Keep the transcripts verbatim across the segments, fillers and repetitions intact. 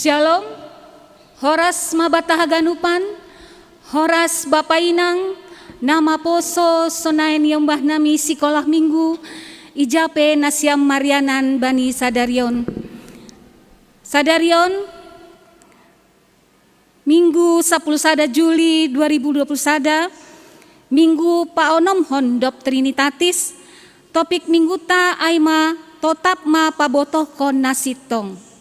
Shalom, horas ma banta haganupan, horas bapa inang, na maposo sonai niombah nami sikolah minggu, ija pe nasiam marianan bani sadarion. Sadarion, Minggu sapuluh sada Juli dua ribu dua puluh sada, Minggu paonomhon dob Trinitatis, topik mingguta ai ma totap ma pabotohkon na sintong.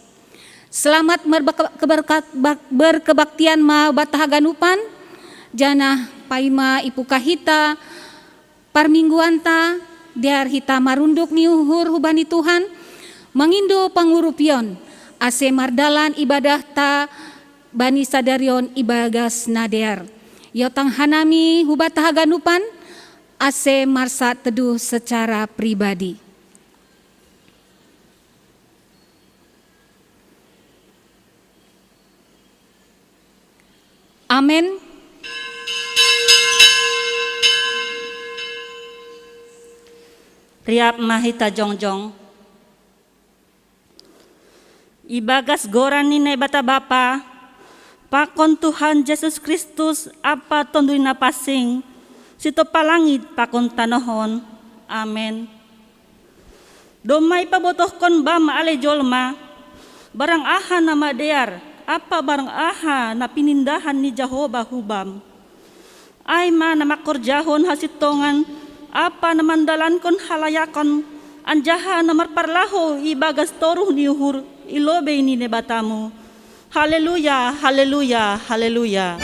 Selamat merbeke-, keberka-, bak-, berkebaktian ma banta haganupan, janah paima ipukah hita parmingguanta, dear hita marunduk ni uhur hubani Tuhan, mangindo pangurupion, ase mardalan ibadahta bani sadarion ibagas na dear. Iotang hanami hubanta haganupan, ase marsateduh secara pribadi. Amen. Riap ma hita jongjong. Ibagas goran ni Naibata Bapa, pakon Tuhan Jesus Kristus, Ampa Tonduy Na Pansing, sitompa langit pakon tanoh on. Amen. Domma ipabotohkon bam ale jolma, barang aha na madear, ampa barang aha na pinindahan ni Jahowa hu bam. Ai ma na mangkorjahon hasintongan, ampa na mandalankon halayakon, anjaha na marparlahou ibagas toruh ni uhur i lobei ni Naibatamu. Haleluya, haleluya, haleluya.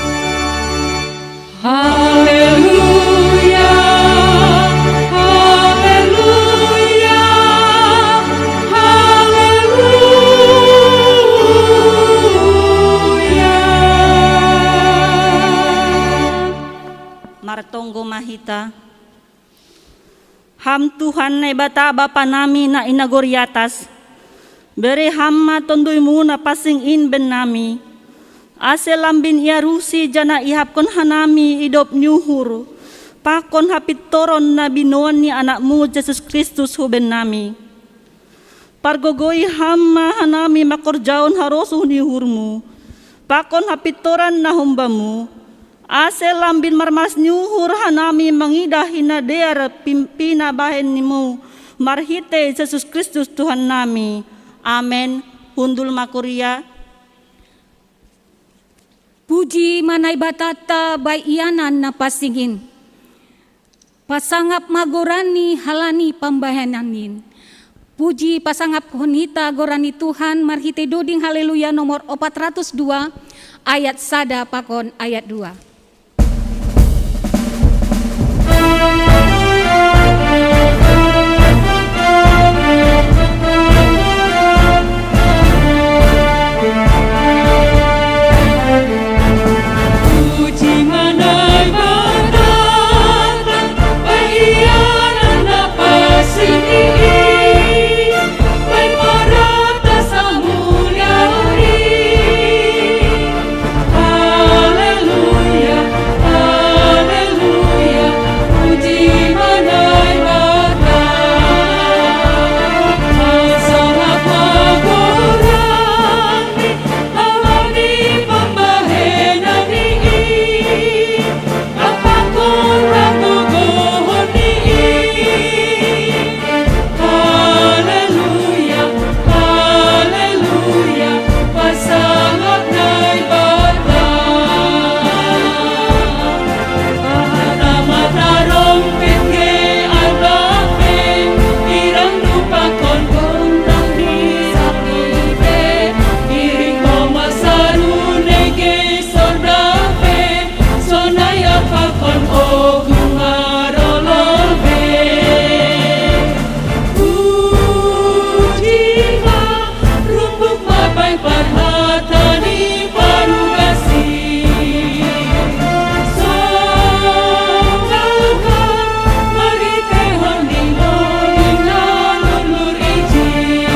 Haleluya, haleluya, haleluya. Martonggo ma hita. Ham Tuhan Naibata Bapa nami na i nagori atas, bere Ham ma Tonduy-Mu na pansing in bennami, ase lambin iarusi janah ihapkon hanami idop ni uhur, pakon hapintoron na binoan ni Anak-Mu Jesus Kristus hu bennami. Pargogoi Ham ma hanami mangkorjahon harosuh ni uhur-Mu, pakon hapintoran na humba-Mu, ase lambin marmalas ni uhur hanami mangidah i na dear pin-, pinabahen-Mu marhitei Jesus Kristus Tuhan nami. Amen. Hundul ma kuria. Puji ma Naibatanta bai ianan na pansing in. Pasangap ma goran-Ni halani pambahenan-In. Puji pasangaphon hita goran ni Tuhan marhitei doding Haleluya nomor opat ratus dua, ayat sada pakon ayat dua. Haleluya, haleluya, pasangap Naibata. Pahata ma tarompet ge ai bape, irang nu pakon gondang di sapipe, iring koma sarune ge sondape, sonai pakon ogung marolobe. Puji ma, rumbuk ma bai parhata ni parugasi. Songgaka marhitei hon ni lobing na lulur ijin.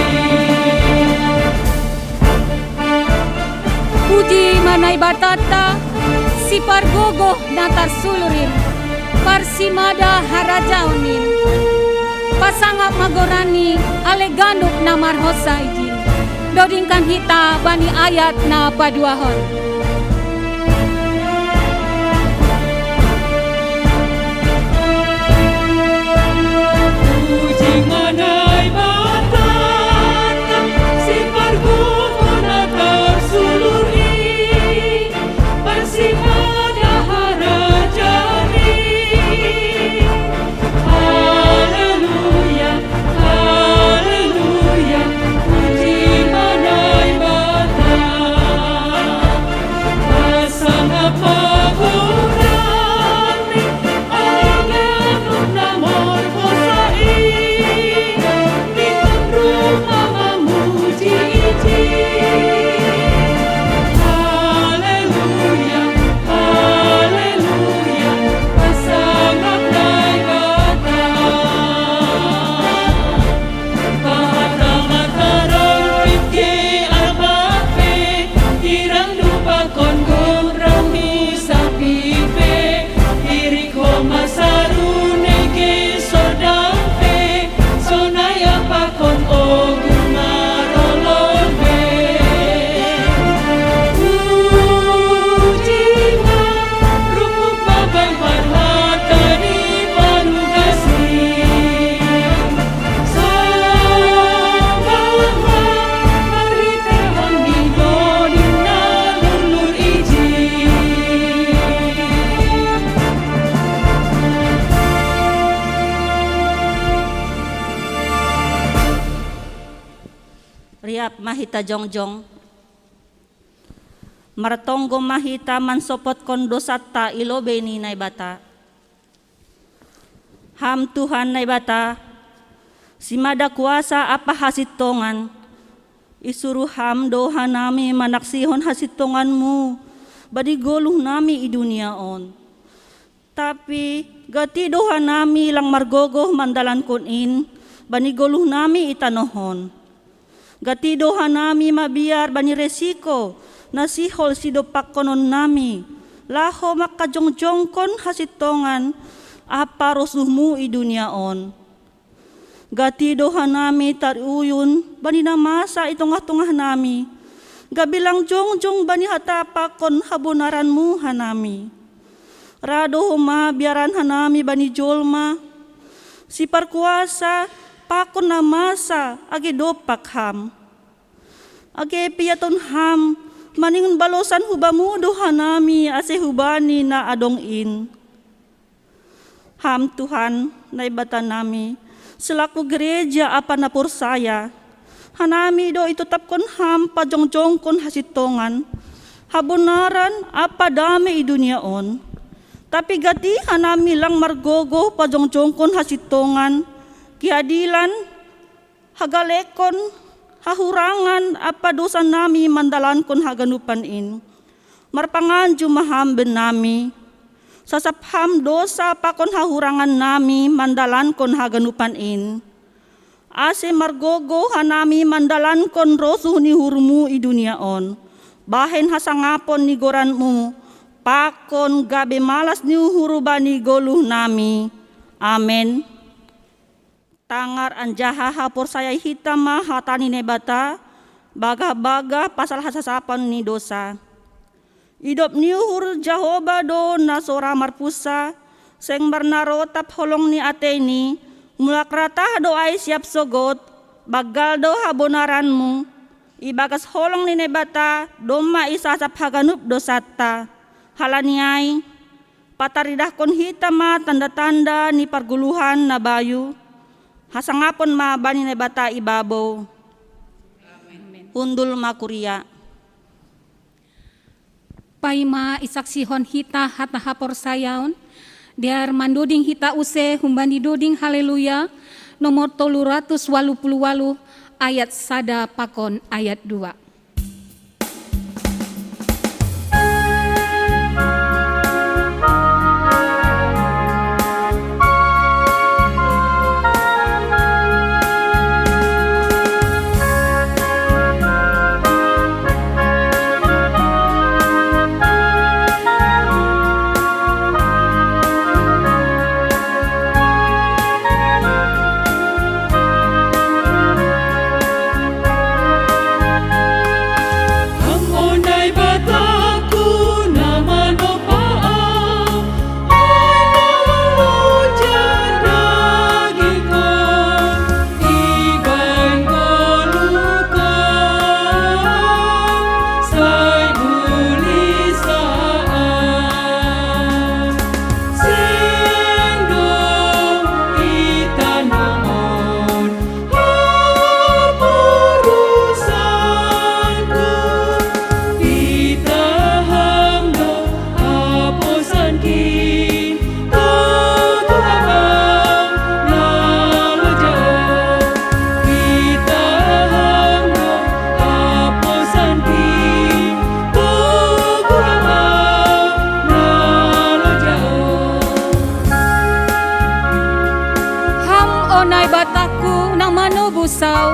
Puji ma Naibatanta, Sipargogoh na tarsulur in, Parsimada harajaon in. Pasangap ma goran-Ni, ale ganup na marhosa ijin. Dodingkan hita bani ayat na paduahon. Puji ma Naibata, si parguguna tarsulur i, parsimada harajaon i. Haleluya, haleluya, puji ma Naibata. Pasangap ma goran ni, ai ganup na morgosa i, ni tutu rumah mamuji i. Haleluya, haleluya, pasangap Naibata. Pata mata rompit ke arbape, irang dupa kon gomrong i sapipe, irik ho ma sarune ke sordampe, sonai apakon ogun marolombe. Puji ma, rungkub ma bahen parhata ni panugas i. Sambah ma marhitehon ni doding na lulur ijin. Riap ma hita jongjong. Martonggo ma hita mansopotkon dosanta i lobei ni Naibata. Ham Tuhan Naibata, simada kuasa ampa hasintongan, isuru Ham do hanami manaksihon hasintonganMu bani goluhnami i dunia on. Tapi gati do hanami lang margogoh mandalankon in bani goluhnami i tanoh on. Gati do hanami mabiar bani resiko na sihol sidompakkononnami, laho mangkajongjongkon hasintongan ampa rosuhMu i dunia on. Gati do hanami tariuyun bani na masa i tongah-tongahnami, gabe lang jongjong bani hatapakkon habonaranMu hanami. Ra do homa biaran hanami bani jolma, siparkuasa pakon na masa age dompak Ham. Age piaton Ham, maningon balosan hu Bamu do hanami ase hubani na adong in. Ham Tuhan, Naibatanami, selaku gereja ampa na porsaya, hanami do itotapkon Ham pajongjongkon hasintongan, habonaran ampa dame i dunia on. Tapi gati hanami lang margogoh pajongjongkon hasintongan, keadilan, hagalekon, hahurangan ampa dosanami mandalankon haganupan in. Marpanganju ma Ham bennami. Sasap Ham dosa pakon hahurangannami mandalankon haganupan in. Ase margogoh hanami mandalankon rosuh ni uhurMu i dunia on, bahen hasangapon ni goranMu, pakon gabe malas ni uhurMu bani goluhnami. Amen. Tangar anjaha haporsayai hita ma hata ni Naibata, bagah-bagah pasal hasasapon ni dosa. Idop ni uhur Jahowa do na so ra marpunsa, seng marnarotap holong ni ateini, mulak ra tah do ai siap sogot, banggal do habonaranmu, ibagas holong ni Naibata domma isasap haganup dosanta. Halani ai, pataridahkon hita ma tanda-tanda ni pargoluhan na bayu, hasangapon ma bani Naibata i babou. Hundul ma kuria. Paima isaksihon hita hata haporsayaon, dear mandoding hita use humbani doding Haleluya, nomor tolu ratus walu pulu walu, ayat sada pakon ayat dua. Bataku na manopa'a, ai na loja dagingkon, ibaing golukan, sai uli sa'a. Seng dong itanohon haporusanku, pitahang do haposankin, to Tuhan na loja'o. Pitahang do haposankin, to Tuhan na loja'o. Ham o Naibataku na manobus au,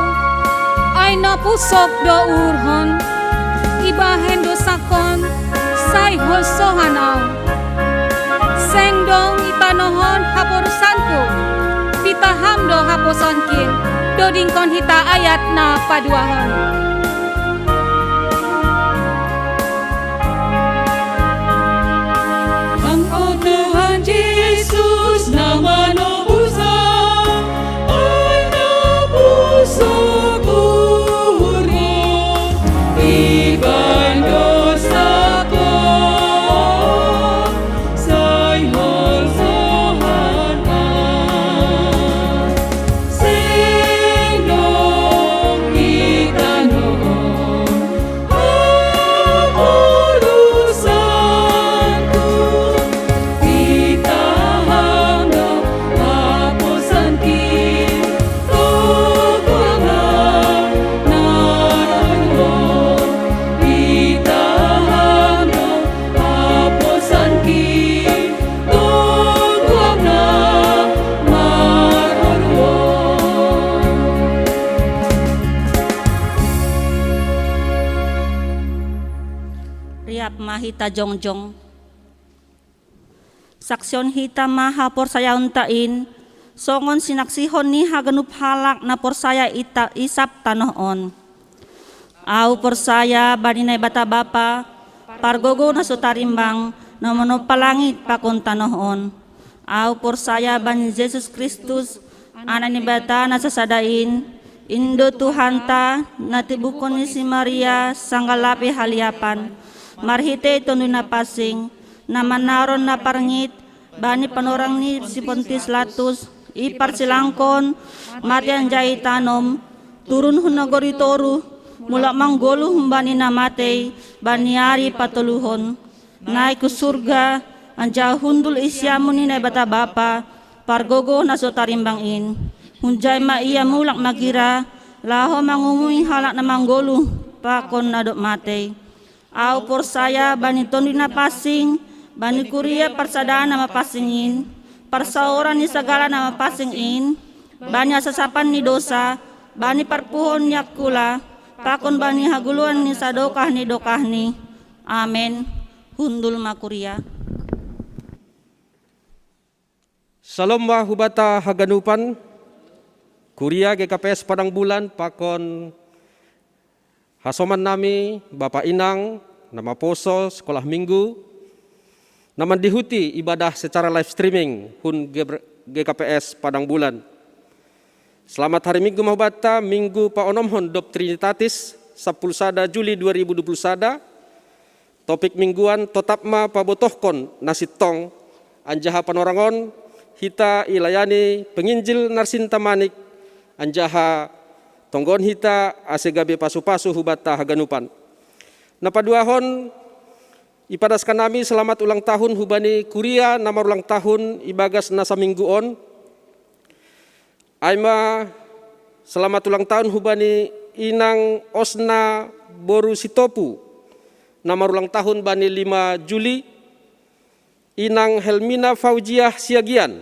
ai na pusok do uhurhon, ibahen dosakon sai holsohan au. Seng dong itanohon haporusanku, pitahang do haposankin, dodingkon hita ayat na paduahon. Ham o Tuhan Jesus na manobus au, ai na pusok uhurhon, ibaing dosakon sai holsohan au. Seng dong itanohon haporusanku, pitahang do haposankin, to Tuhan na loja'o. Pitahang do haposankin, to Tuhan na loja'o. Riap ma hita jongjong. Saksihon hita ma haporsayaonta in, songon sinaksihon ni haganup halak na porsaya i ta-, i sab tanoh on. Au porsaya bani Naibata Bapa, pargogo na so tarimbang, na manompa langit pakon tanoh on. Au porsaya bani Jesus Kristus, Anak ni Naibata na sasada in, in do Tuhanta, na tibukkon ni si Maria sanggalapi haliapan, marhitei Tonduy Napansing, na manaron na parngit bani panorang ni si Pontius Latus, iparsilangkon, mate anjaha itanom, turun hun nagori toruh, mulak manggoluh humbani na matei, bani ari patoluhon, naik hu surga, anjaha hundul i siamun ni Naibata Bapa, pargogo na so tarimbang in. Hunjai ma Ia mulak magira, laho mangumui halak na manggoluh pakon na dob matei. Au porsaya bani Tonduy Napansing, bani kuria parsadaan na mapansing in, parsaoran ni sagala na mapansing in, bani hasasapan ni dosa, bani parpuhoon ni angkula, pakon bani hagoluhan ni sadokah ni dokahni. Amen. Hundul ma kuria. Salom ma hubanta haganupan, kuria G K P S Padang Bulan pakon hasoman nami, Bapa Inang, na maposo sekolah minggu, na mandihuti ibadah secara live streaming hun G-, G K P S Padang Bulan. Selamat hari Minggu ma hubanta, Minggu paonomhon dob Trinitatis, sampulu sada Juli dua ribu dua puluh sada. Topik mingguan totap ma pabotohkon na sintong, anjaha panorang on hita ilayani penginjil Narsinta Manik, anjaha tonggohon hita ase gabe pasu-pasu hubanta haganupan. Na paduahon, ipadaskan nami selamat ulang tahun hubani kuria na marulang tahun ibagas na saminggu on. Ai ma selamat ulang tahun hubani Inang Osna boru Sitopu, na marulang tahun bani lima Juli, Inang Helmina Faujiah Siagian,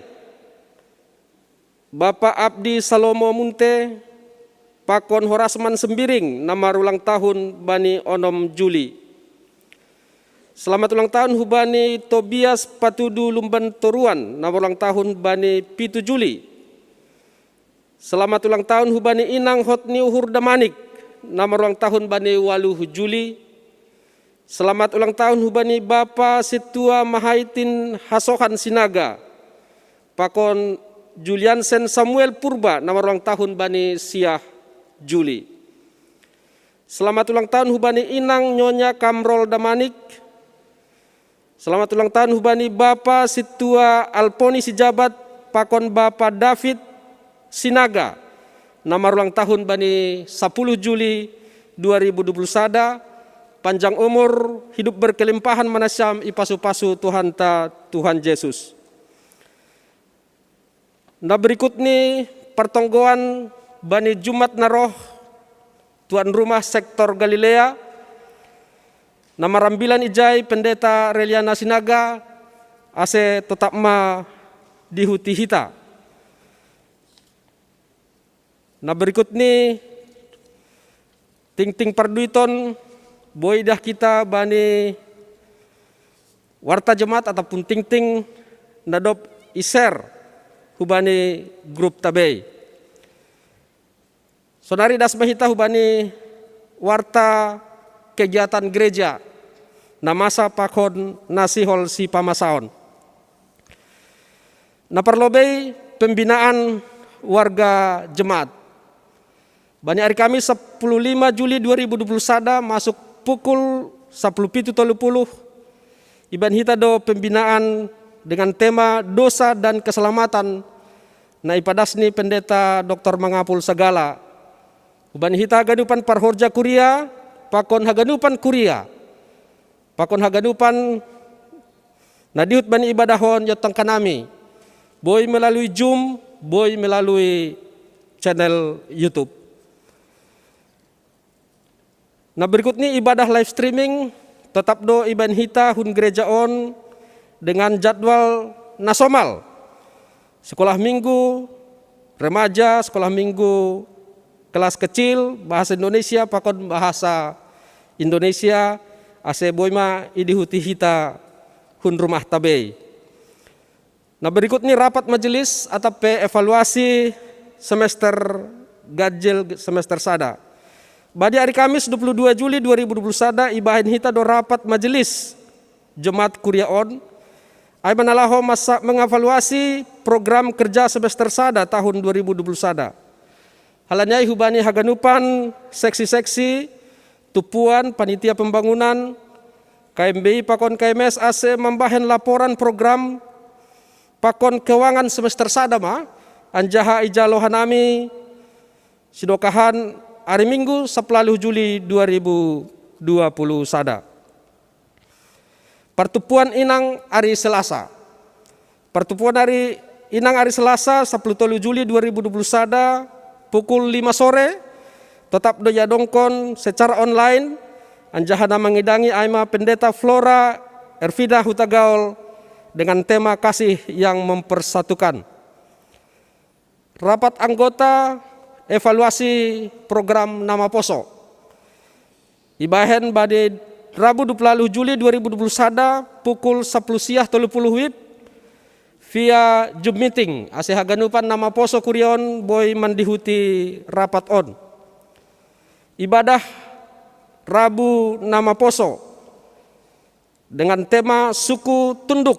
Bapa Abdi Salomo Munte, pakon Horasman Sembiring, na marulang tahun bani onom Juli. Selamat ulang tahun hubani Tobias Patudu Lumban Toruan, na marulang tahun bani pitu Juli. Selamat ulang tahun hubani Inang Hotni Uhur Damanik, na marulang tahun bani walu Juli. Selamat ulang tahun hubani Bapa Situa Mahaitin Hasohan Sinaga, pakon Juliansen Samuel Purba na marulang tahun bani siah Juli. Selamat ulang tahun hubani Inang Nyonya Kamrol Damanik. Selamat ulang tahun hubani Bapa Situa Alponi Sijabat pakon Bapa David Sinaga na marulang tahun bani sapuluh Juli dua ribu dua puluh sada. Panjang umur, hidup berkelimpahan, manasiam i pasu-pasu Tuhanta Tuhan Yesus. Na berikut ni partonggoan bani Jumat na roh, tuan rumah sektor Galilea, na marambilan ijai Pendeta Reliana Sinaga, ase totap ma dihuti hita. Na berikut ni tingting parduiton, boi dah kita bani warta jemaat ataupun tingting na dob i-share hubani grup tabei. Sonari das ma hita hubani warta kegiatan gereja na masa pakon na sihol sipamasaon. Na parlobei pembinaan warga jemaat. Bani ari Kamis sapuluh lima Juli dua ribu dua puluh sada masuk pukul sapuluh pitu tolu puluh, ibahen hita do pembinaan dengan tema dosa dan keselamatan, na ipadas ni Pendeta Doktor Mangapul Sagala. Hubani hita haganupan parhorja kuria, pakon haganupan kuria, pakon haganupan na dihut bani ibadah on, iontang hanami, boi melalui Zoom, boi melalui channel YouTube. Na berikut ni ibadah live streaming, totap do ibahen hita hun gereja on dengan jadwal na somal. Sekolah minggu remaja, sekolah minggu kelas kecil, bahasa Indonesia pakon bahasa Indonesia, ase boi ma idihuti hita hun rumah tabei. Na berikut ni rapat majelis atap pe evaluasi semester ganjil semester sada. Bani ari Kamis dua puluh dua Juli dua ribu dua puluh sada ibahen hita do rapat majelis jemaat kuria on, ai ma na laho masa mengevaluasi program kerja semester sada tahun dua ribu dua puluh sada. Halani ai hubani haganupan seksi-seksi, tumpuan, panitia pembangunan, K M B I pakon K M S ase mambahen laporan program pakon keuangan semester sada ma, anjaha ijalo hanami sidokahan ari Minggu sapuluh Juli dua ribu dua puluh sada. Partumpuan inang ari Selasa. Partumpuan ari inang ari Selasa sapuluh tolu Juli dua ribu dua puluh sada pukul lima sore, totap do iadongkon secara online, anjaha na mangidangi ai ma Pendeta Flora Ervida Hutagaol dengan tema kasih yang mempersatukan. Rapat anggota evaluasi program na maposo ibahen bani Rabu dua puluh Juli dua ribu dua puluh sada pukul sapuluh siah tolu puluh WIB via Zoom meeting, ase haganupan na maposo kuria on boi mandihuti rapat on. Ibadah Rabu na maposo dengan tema Suku Tunduk,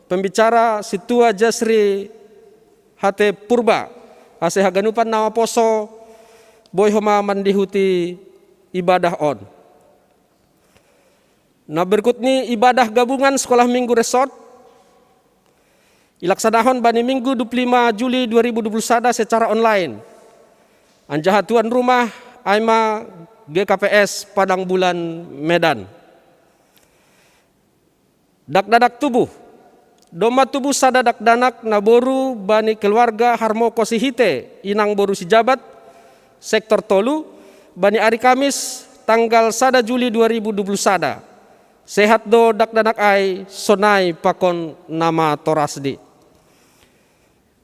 pembicara Situa Jasri Hate Purba, ase haganupan na maposo boi homa mandihuti ibadah on. Na berikut ni ibadah gabungan Sekolah Minggu Resort, ilaksanahon bani Minggu dua puluh lima Juli dua ribu dua puluh sada secara online. Anjaha tuan rumah ai ma G K P S Padang Bulan, Medan. Dakdanak tubuh. Domma tubuh sada dakdanak na boru bani keluarga Harmoko Sihite, inang boru Sijabat, sektor tolu, bani ari Kamis tanggal sada Juli dua ribu dua puluh sada. Sehat do dakdanak ai sonai pakon na matorasni.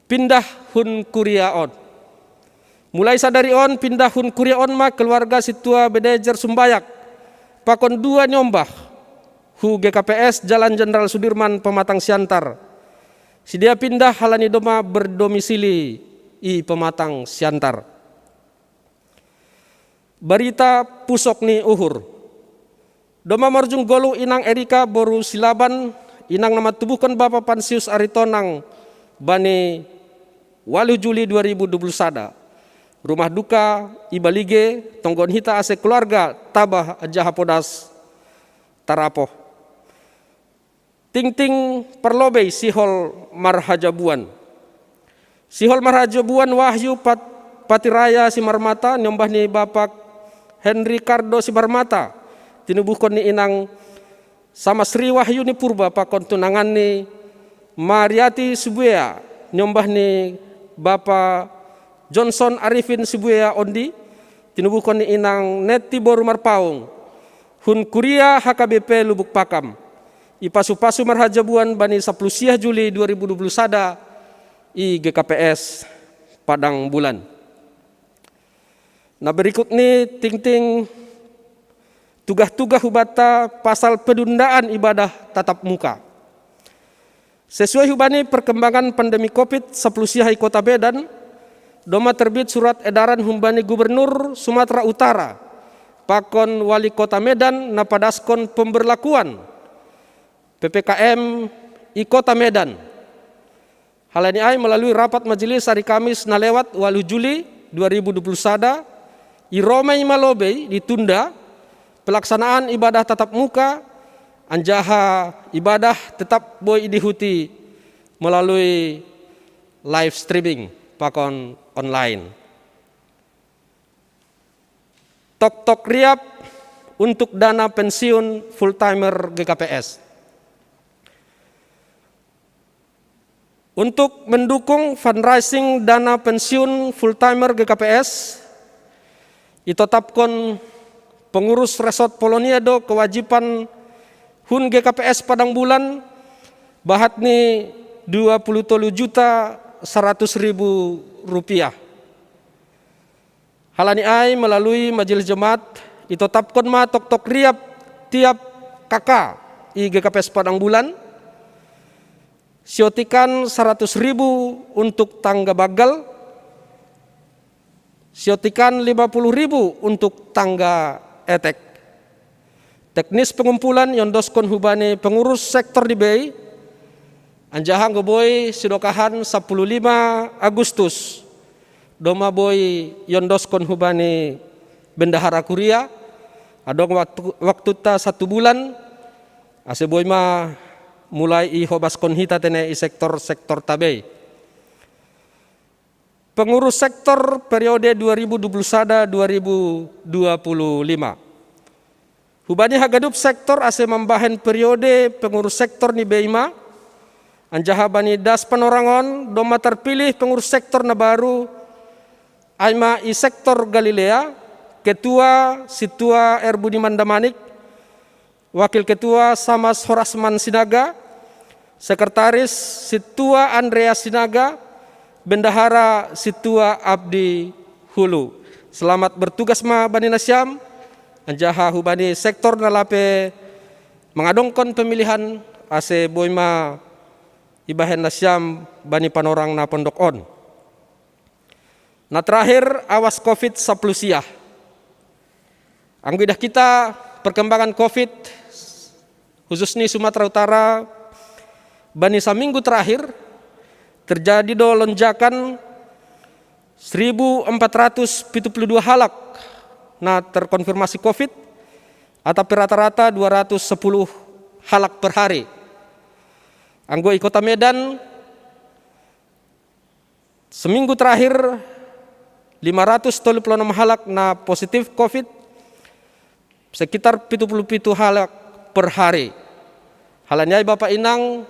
Pindah hun kuria on. Mulai sadari on pindah hun kuria on ma keluarga Situa Benejer Sumbayak pakon dua niombah hu G K P S Jalan Jenderal Sudirman, Pematang Siantar. Sidea pindah halani domma berdomisili i Pematang Siantar. Barita pusok ni uhur. Doma marujung golu inang Erika boru Silaban, inang na matubuhkon bapa Pansius Aritonang bani walu Juli dua ribu dua puluh sada. Rumah duka ibalige tonggon hita ase keluarga tabah anjaha podas tarapoh. Tingting parlobei sihol marhajabuan. Sihol marhajabuan Wahyu Pat, Patiraya Simarmata nyombah ni Bapak Henry Cardo Simarmata, tinubuhkon ni inang sama Sri Wahyu ni Purba pakon tunangan ni Mariati Sibuea nyombah ni Bapa Johnson Arifin Sibuea Ondi, tinubuhkon ni inang Neti boru Marpaung, hun kuria H K B P Lubuk Pakam. Ipasu-pasu marhajabuan bani sapuluh siah Juli dua ribu dua puluh sada i G K P S Padang Bulan. Nah, berikut ni tingting tugah-tugah hubata pasal penundaan ibadah tatap muka. Sesuai hubani perkembangan pandemi covid sapuluh siah i Kota Medan, doma terbit surat edaran humbani Gubernur Sumatera Utara pakon Wali Kota Medan na padaskon pemberlakuan P P K M i Kota Medan. Halani ai melalui rapat majelis hari Kamis na lewat walu Juli dua ribu dua puluh sada, i Roma i malobei ditunda pelaksanaan ibadah tatap muka, anjaha ibadah tetap boi dihuti melalui live streaming pakon online. Tok-tok riap untuk dana pensiun full timer G K P S. Untuk mendukung fundraising dana pensiun full timer G K P S, itotapkon pengurus Resort Polonia do kewajiban hun G K P S Padang Bulan bahat ni dua puluh tolu juta saratus ribu rupiah. Halani ai melalui majelis jemaat itotapkon ma tok-tok riap tiap K K i G K P S Padang Bulan, siotikan saratus ribu untuk tangga bagal, siotikan lima puluh ribu untuk tangga etek. Teknis pengumpulan iondoskon hubani pengurus sektor ni bei, anjaha anggo boi sidokahan sapuluh lima Agustus, doma boi iondoskon hubani bendahara kuria, adong waktu, waktuta satu bulan, ase boi ma mulai ihobaskon hita tene i sektor-sektor ta bei. Pengurus sektor periode dua ribu dua puluh sada dua ribu dua puluh lima. Hubani haganup sektor ase mambahen periode pengurus sektor ni bei ma, anjaha bani das panorangon doma tarpilih pengurus sektor na baru, ai ma i sektor Galilea, ketua Sintua R Budiman Damanik, wakil ketua Samas Horasman Sinaga, sekretaris Sintua Andreas Sinaga, bendahara Sintua Abdi Hulu. Selamat bertugas ma bani nasiam, anjaha hubani sektor na lape mangadongkon pemilihan ase boi ma ibahen nasiam bani panorang na pondok on. Na terakhir, awas covid sapuluh siah. Anggo idah kita perkembangan covid, khusus ni Sumatera Utara, bani saminggu terakhir terjadi do lonjakan seribu empat ratus pitu puluh dua halak na terkonfirmasi covid, atau rata-rata dua ratus sepuluh halak per hari. Anggo i Kota Medan, seminggu terakhir, lima ratus tolu puluh enam halak na positif covid, sekitar pitu puluh pitu halak per hari. Halani ai Bapak Inang,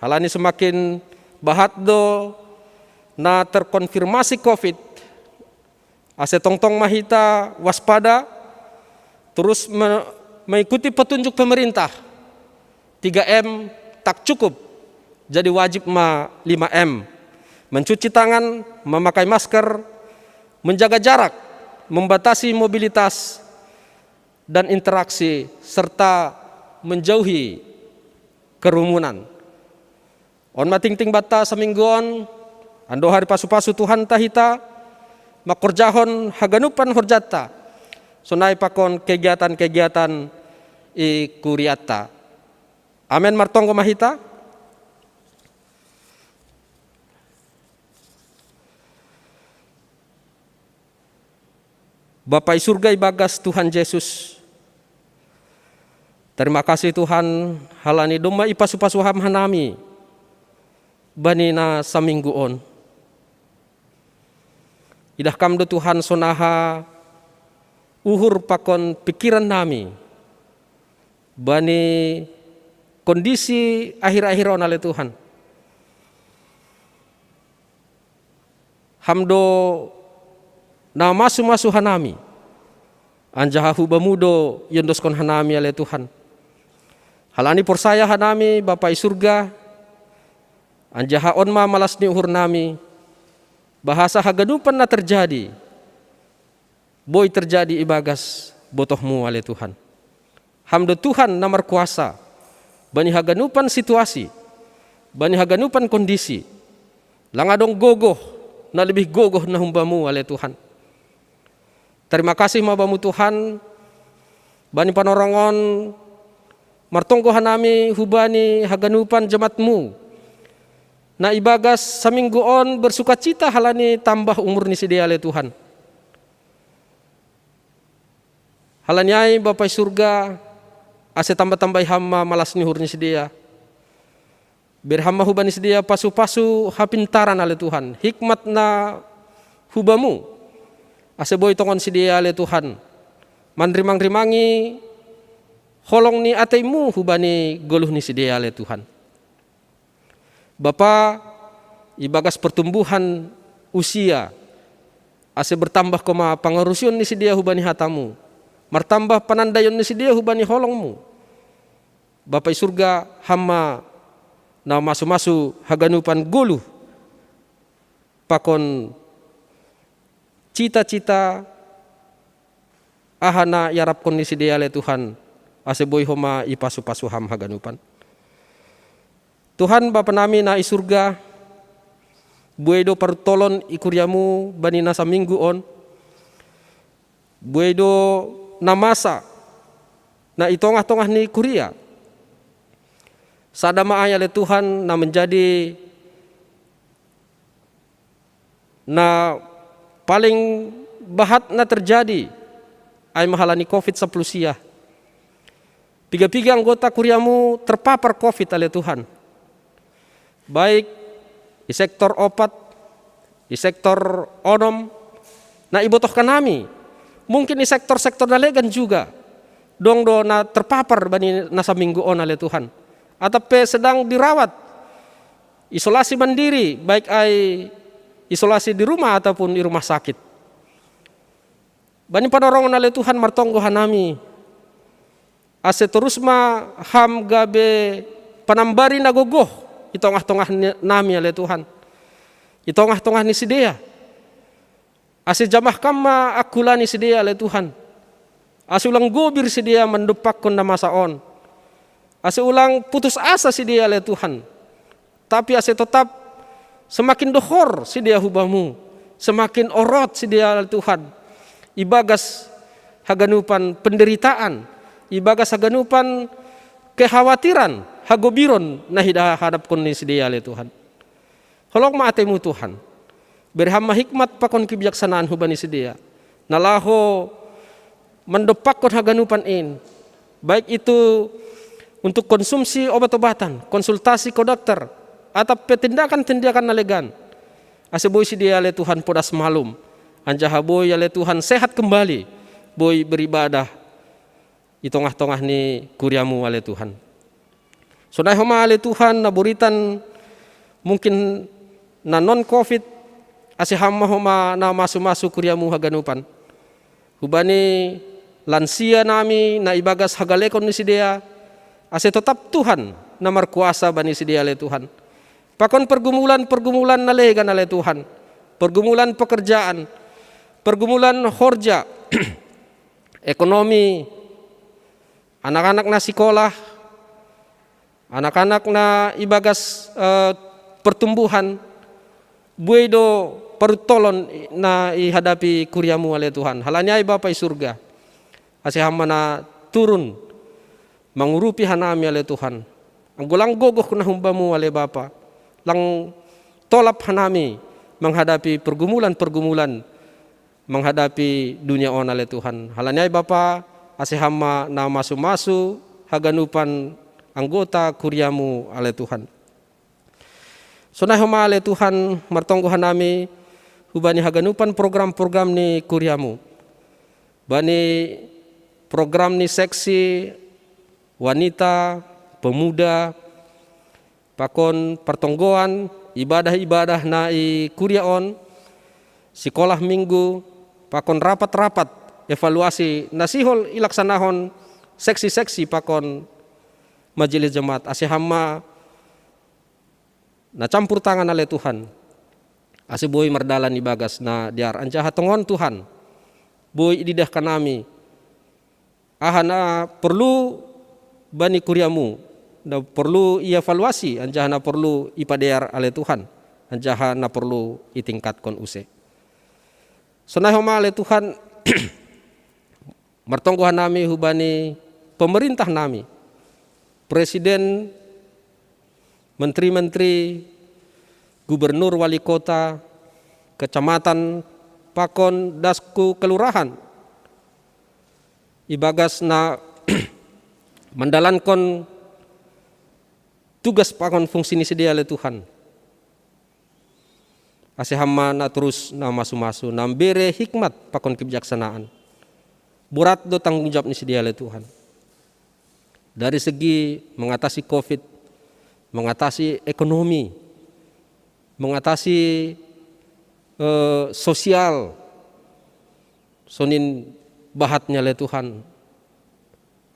halani semakin bahat do na terkonfirmasi covid, ase tongtong ma hita waspada, terus me, mengikuti petunjuk pemerintah. Tiga M tak cukup, jadi wajib ma lima M. Mencuci tangan, memakai masker, menjaga jarak, membatasi mobilitas dan interaksi, serta menjauhi kerumunan. On ma tingting banta saminggu on, andohar ipasu-pasu Tuhanta hita, mangkorjahon haganupan horjanta, sonai pakon kegiatan-kegiatan i kuriatta. Amen. Martonggo ma hita. Bapa i surga, i bagas Tuhan Jesus, terima kasih Tuhan, halani domma ipasu-pasu Ham hanami bani na saminggu on. Idah Kam do Tuhan sonaha uhur pakon pikiran nami bani kondisi akhir-akhir on, ale Tuhan. Ham do na masu-masu hanami, anjaha hu Bamu do iondoskon hanami, ale Tuhan. Halani porsaya hanami, Bapa i surga, anjaha on ma malas ni uhur nami, bahasa haganupan na terjadi boi terjadi i bagas botoh-Mu, ale Tuhan. Ham do Tuhan na markuasa bani haganupan situasi, bani haganupan kondisi. Lang adong gogoh na lebih gogoh na humbamu, ale Tuhan. Terima kasih ma Bamu, Tuhan, bani panorongon martonggo hanami hubani haganupan jemaat-Mu na ibagas saminggu on bersukacita halani tambah umur ni sidea, ale Tuhan. Halani ai, Bapa i surga, ase tamba-tambai Ham ma malas ni uhur ni sidea. Bere Ham ma hubani sidea pasu-pasu hapintaran, ale Tuhan, hikmat na hubamu, ase boi tongon sidea, ale Tuhan, manrimang-rimangi holong ni ateimu hubani goluh ni sidea, ale Tuhan. Bapa, ibagas pertumbuhan usia, ase bertambah koma pangarusion ni sidea hubani hatamu, martambah panandaion ni sidea hubani holongmu. Bapa i surga, Ham ma na masu-masu haganupan goluh pakon cita-cita, aha na iarapkon ni sidea, ale Tuhan, ase boi homa ipasu-pasu Ham haganupan. Tuhan, Bapa nami na i surga, buei do paruntolon i kuriamu bani na saminggu on, buei do na masa na i tongah-tongah ni kuria. Sada ma ai, ale Tuhan, na menjadi na paling bahat na terjadi, ai ma halani covid sapuluh sia. Piga-piga anggota kuriamu terpapar covid, ale Tuhan. Baik i sektor opat, i sektor onom, na ibotohkan nami, mungkin i sektor-sektor na legan juga dong do na terpapar bani na saminggu on, ale Tuhan. Atap pe sedang dirawat, isolasi mandiri, baik ai isolasi di rumah ataupun di rumah sakit. Bani panorongon, ale Tuhan, martonggo hanami, ase torus ma Ham gabe panambari na gogoh i tongah-tongah ni, nami, ale Tuhan, i tongah-tongah ni sidea. Ase jamah Kam ma angkula ni sidea, ale Tuhan, ase ulang gobir sidea mandompakkon na masa on, ase ulang putus asa sidea, ale Tuhan, tapi ase totap semakin dohor sidea hu Bamu, semakin orot sidea, ale Tuhan, ibagas haganupan penderitaan, ibagas haganupan kekhawatiran, hagobiron na hidahadapkon ni sidea, ale Tuhan. Holong ma ateimu, Tuhan. Bere Ham ma hikmat pakon kebijaksanaan hubani sidea, na laho mandompakkon haganupan in, baik itu untuk konsumsi obat-obatan, konsultasi ko dokter, atap pe tindakan-tindakan na legan, ase boi sidea, ale Tuhan, podas malum, anjaha boi, ale Tuhan, sehat kembali, boi beribadah i tongah-tongah ni kuriamu, ale Tuhan. Sonai homa, ale Tuhan, na boritan mungkin na non covid, ase Ham ma homa na masu-masu kuriamu haganupan. Hubani lansia nami na ibagas hagalekon ni sidea, ase totap Tuhan na markuasa bani sidea, ale Tuhan. Pakon pergumulan-pergumulan na legan, ale Tuhan, pergumulan pekerjaan, pergumulan horja, ekonomi, anak-anak na sikolah, anak-anak na ibagas, eh, pertumbuhan, buei do paruntolon na ihadapi kuriamu, ale Tuhan. Halani ai, Bapa i surga, ase Ham ma na turun mangurupi hanami ale Tuhan. Anggo lang gogoh na humbamu ale Bapa, lang tolap hanami menghadapi pergumulan-pergumulan, menghadapi dunia on ale Tuhan. Halani ai Bapa, ase Ham ma na masu-masu haganupan anggota kuriamu ale Tuhan. Sonai homa ale Tuhan, martonggo hanami hubani haganupan program-program ni kuriamu, bani program ni seksi, wanita, pemuda, pakon partonggoan, ibadah-ibadah na i kuria on, sikolah minggu, pakon rapat-rapat evaluasi na sihol ilaksanahon seksi-seksi pakon majelis jemaat, ase Ham ma na campur tangan ale Tuhan, ase boi mardalan ibagas na dear, anjaha tongon Tuhan, boi ididah hanami aha na porlu bani kuriamu, na porlu ievaluasi, anjaha na porlu ipadear ale Tuhan, anjaha na porlu itingkatkon use. Sonai homa ale Tuhan, martonggo hanami hubani pemerintah nami, presiden, menteri-menteri, gubernur, wali kota, kecamatan, pakon dasku kelurahan, ibagas na mandalankon tugas pakon fungsi ni sidea ale Tuhan, ase Ham ma na torus na masu-masu, na mbere hikmat pakon kebijaksanaan. Borat do tanggung jawab ni sidea ale Tuhan, dari segi mengatasi covid, mengatasi ekonomi, mengatasi eh, sosial, sonin bahatnya ale Tuhan,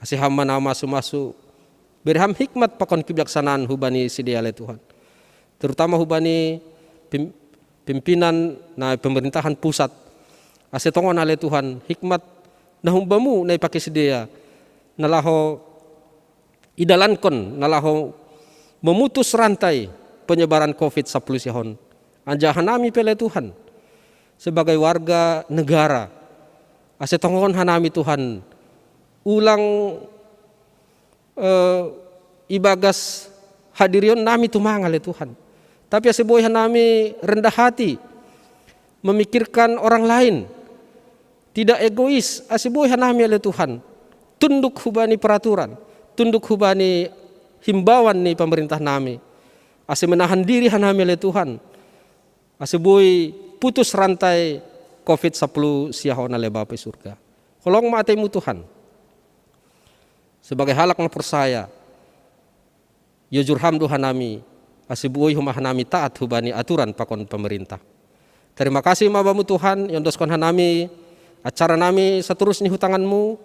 ase Ham ma na masu-masu, bere Ham hikmat pakon kebijaksanaan hubani sidea ale Tuhan, terutama hubani pim- pimpinan na pemerintahan pusat, ase tongon ale Tuhan hikmat na humbamu na ipake sidea, na laho idalankon, na laho memutus rantai penyebaran covid sapuluh sia on. Anjaha hanami pe ale Tuhan, sebagai warga negara, ase tongon hanami Tuhan, ulang eh, ibagas hadirion nami tumang ale Tuhan, tapi ase boi hanami rendah hati memikirkan orang lain, tidak egois, ase boi hanami ale Tuhan tunduk hubani peraturan, tunduk hubani himbauan ni pemerintah nami, ase menahan diri hanami ale Tuhan, ase boi putus rantai covid sapuluh sia on ale Bapa i surga. Holong ma ateimu Tuhan, sebagai halak na porsaya, iojur Ham do hanami, ase boi homa hanami taat hubani aturan pakon pemerintah. Terima kasih ma Bamu Tuhan, iondoskon hanami acara nami satorus ni hutanganmu,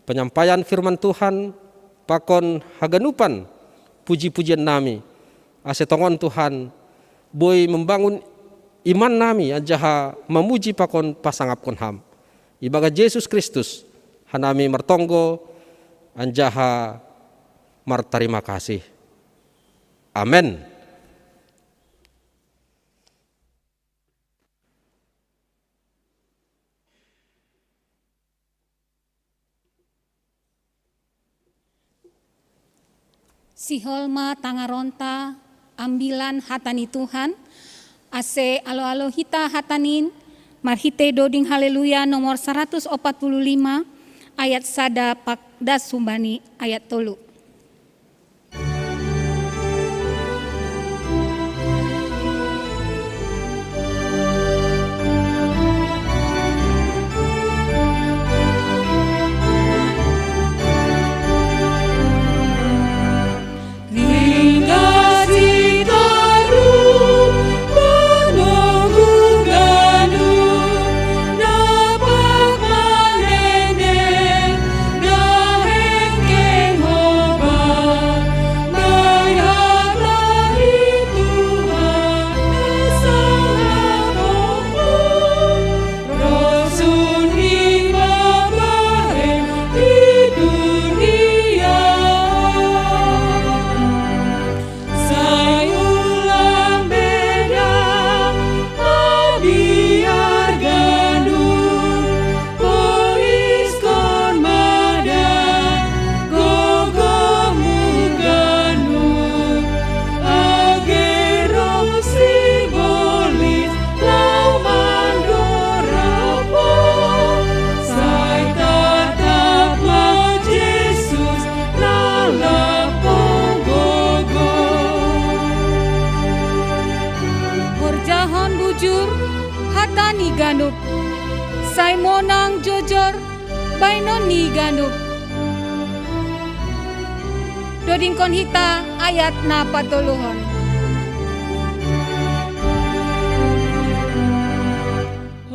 penyampaian firman Tuhan, pakon haganupan puji-pujian nami, ase tongon Tuhan, boi membangun iman nami anjaha mamuji pakon pasangapkon Ham. Ibagas Jesus Kristus hanami martonggo anjaha martarima kasih. Amen. Sihol ma tangaronta ambilan hata ni Tuhan, ase alo-alo hita hata ni marhite doding Haleluya nomor saratus opat pulu lima, ayat sada pakdas humbani ayat tolu. Tani ganup. Sai monang jojor bainonni ganup. Dodingkon hita ayat na patoluhon.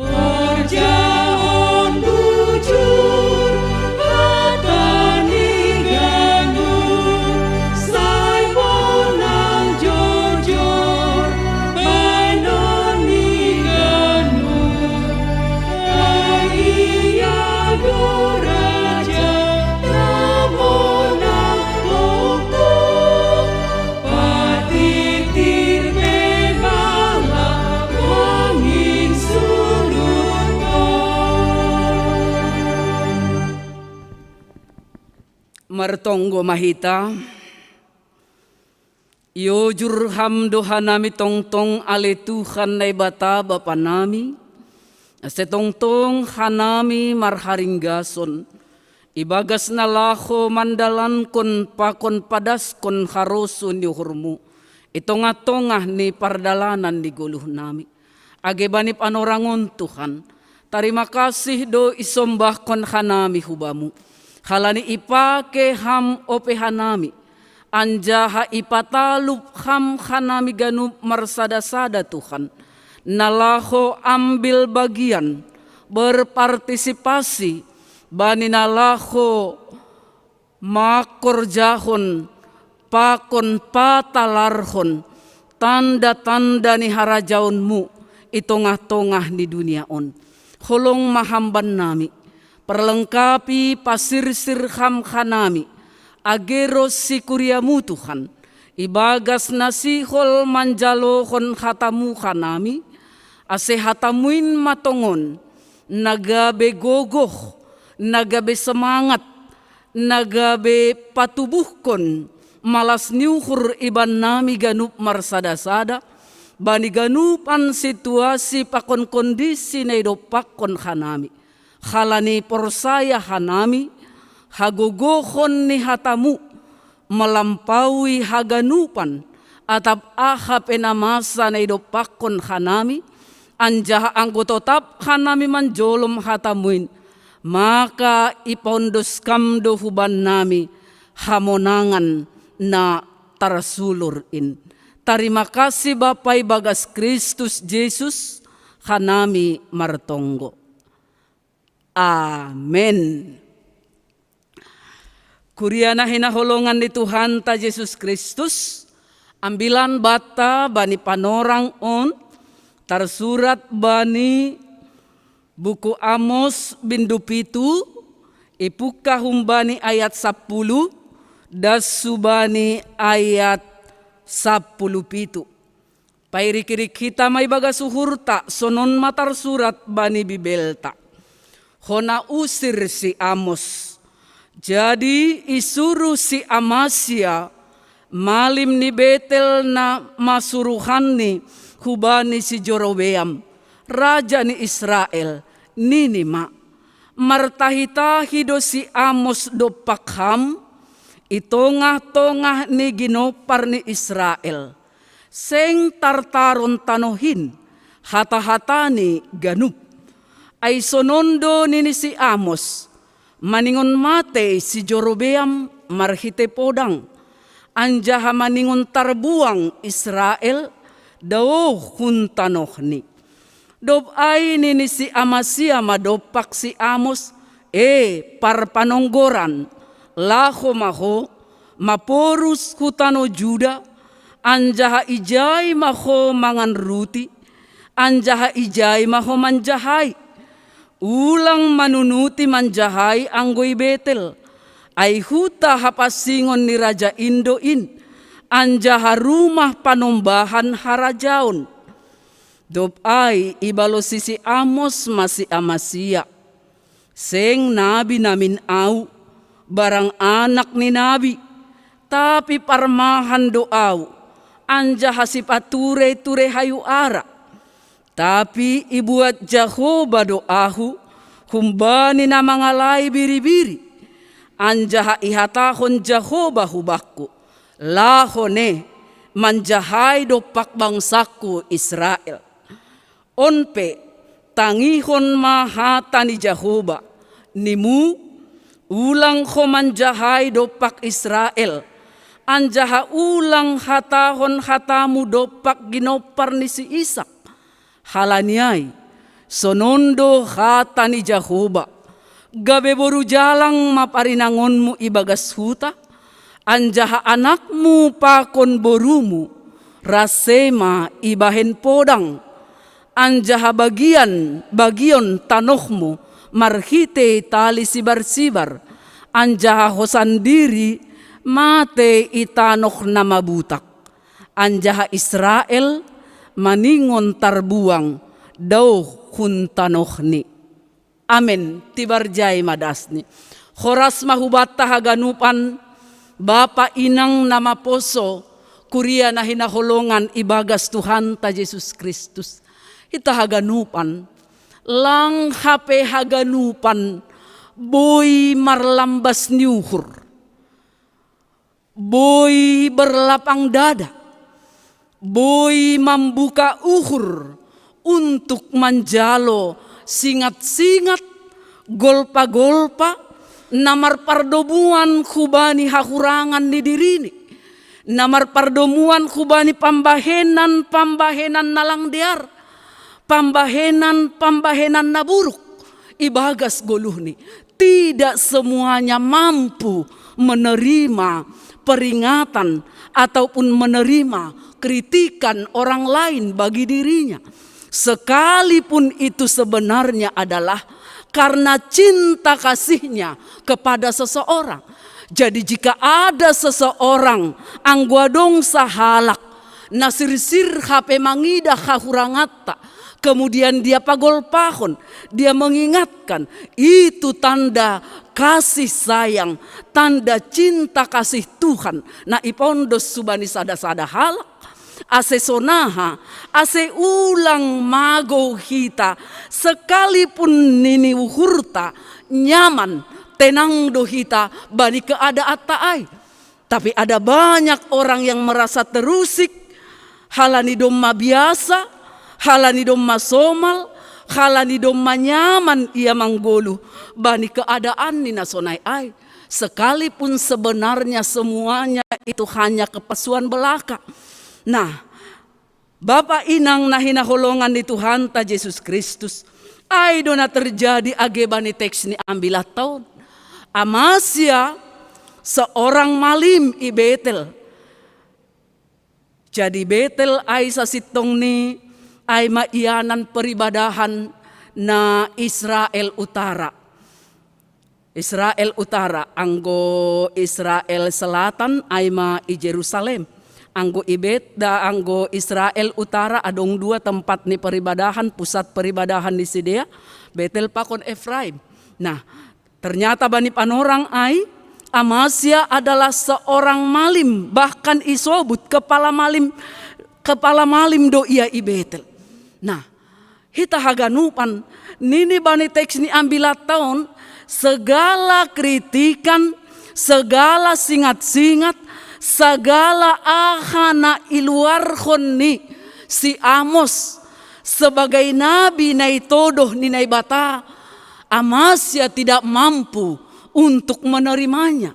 Horjahon bujur hata ni ganup, sai monang jojor bainonni ganup. Ai Ia do Raja na monang tongtong, patitir pe bala mangingsurut. Martonggo ma hita. Iojur Ham do hanami tongtong ale Tuhan Naibata Bapa nami, ase tongtong hanami marharinggason ibagas na laho mandalankon pakon padaskon harosuh ni uhurMu i tongah-tongah ni pardalanan ni goluh nami. Age bani panorang on, Tuhan, tarima kasih do isombahkon hanami hu Bamu, halani ipake Ham ope hanami, anjaha ipatalup Ham hanami ganup marsada-sada, Tuhan, na laho ambil bagian, berpartisipasi bani na laho mangkorjahon pakon patalarhon tanda-tanda ni harajaonMu i tongah-tongah ni dunia on. Holong ma Ham bannami, perlengkapi, pasirsir Ham hanami, age ro si kuriaMu, Tuhan, ibagas na sihol manjalohon hataMu hanami, ase hataMu in ma tongon na gabe gogoh, na gabe semangat, na gabe patubuhkon malas ni uhur ibannami ganup marsada-sada, bani ganupan situasi pakon kondisi na idompakkon hanami. Halani porsaya hanami, hagogohon ni hataMu malampaui haganupan atap aha pe na masa na idompakkon hanami, anjaha anggo totap hanami manjolom hataMu in, maka ipaondos Kam do hubannami hamonangan na tarsulur in. Tarima kasih Bapa, ibagas Kristus Jesus hanami martonggo. Amen. Kuria na hinaholongan ni Tuhanta Jesus Kristus, ambilan banta bani panorang on tarsurat bani buku Amos bindu pitu, ipungka humbani ayat sapuluh, das hubani ayat sapuluh pitu. Pairik-irik hita ma ibagas uhurta, sonon ma tarsurat bani Bibelta. Hona usir si Amos. Jadi isuruh si Amasia, malim ni Betel na masuruhanni hubani si Jorobeam, raja ni Israel, nini ma: Martahi-tahi do si Amos dompak ham i tongah-tongah ni ginompar ni Israel. Seng tartaron tanoh in, hata-hatani ganup. Ai sonon do nini si Amos: Maningon matei si Jorobeam marhitei podang, anjaha maningon tarbuang Israel daoh hun tanohni. Dob ai nini si Amasia ma dompak si Amos: E parpanonggoran, laho ma ho, maporus hu tano Juda, anjaha ijai ma ho mangan ruti, anjaha ijai ma ho manjahai. Ulang manunuti manjahai anggo i Betel, ai huta hapansingon ni raja in do in, anjaha rumah panombahan harajaon. Dob ai ibalosi si Amos ma si Amasia: Seng nabi namin ahu, barang anak ni nabi, tapi parmahan do ahu, anjaha sipature-ture hayu ara. Tapi ibuat Jahowa do ahu humbani na mangalai biri-biri, anjaha ihatahon Jahowa hubakku: Laho ne, manjahai dompak bangsangku Israel. On pe, Tangihon ma hata ni Jahowa, nimu, ulang ho manjahai dompak Israel, anjaha ulang hatahon hatamu dompak ginompar ni si Isak. Halani ai, sonon do hata ni Jahowa: Gabe boru jalang ma parinangonmu ibagas huta, anjaha anakmu pakon borumu rasema ibahen podang, anjaha bagian bagion tanohmu marhitei tali sibar-sibar, anjaha ho sandiri mate i tanoh na mabutak, anjaha Israel maningon tarbuang daoh hun tanohni. Amen. Tibar jai ma dasni. Horas ma hubanta haganupan, bapa inang na maposo, kuria na hinaholongan ibagas Tuhanta Jesus Kristus. Hita haganupan, lang hape haganupan boi marlambas ni uhur, boi berlapang dada, boi mambuka uhur untuk manjalo singat-singat, golpa-golpa na marpardomuan hubani hahurangan ni dirini, na marpardomuan hubani pambahenan-pambahenan na lang dear, pambahenan-pambahenan na buruk ibagas goluhni. Tidak semuanya mampu menerima peringatan ataupun menerima kritikan orang lain bagi dirinya, sekalipun itu sebenarnya adalah karena cinta kasihnya kepada seseorang. Jadi, jika ada seseorang anggo adong sahalak na sirsir hape mangidah hahuranganta, kemudian dia pagolpahon, dia mengingatkan, itu tanda kasih sayang, tanda cinta kasih Tuhan na ipondos hubani sada-sada halak. Ase sonaha, ase ulang magou hita, sekalipun nini uhurta nyaman, tenang do hita bani keadaanta ai. Tapi ada banyak orang yang merasa terusik, halani domma biasa, halani domma somal, halani domma nyaman ia manggoluh bani keadaan ni na sonai ai, sekalipun sebenarnya semuanya itu hanya kepalsuan belaka. Nah, bapa inang na hinaholongan ni Tuhanta Jesus Kristus, ai do na terjadi age bani teks ni ambilan taon. Amasia seorang malim i Betel. Jadi Betel ai sasintongni ai ma ianan peribadahan na Israel Utara. Israel Utara, anggo Israel Selatan ai ma i Jerusalem. Anggo i Bet-, da, anggo Israel Utara adong dua tempat ni peribadahan, pusat peribadahan ni sidea, Betel pakon Efraim. Nah, ternyata bani panorang ai, Amasia adalah seorang malim, bahkan isobut kepala malim, kepala malim do ia i Betel. Nah, hita haganupan, nini bani teks ni ambilan taon, segala kritikan, segala singat-singat, segala aha na iluarhon ni si Amos sebagai nabi na itodoh ni Naibata, Amasia tidak mampu untuk menerimanya.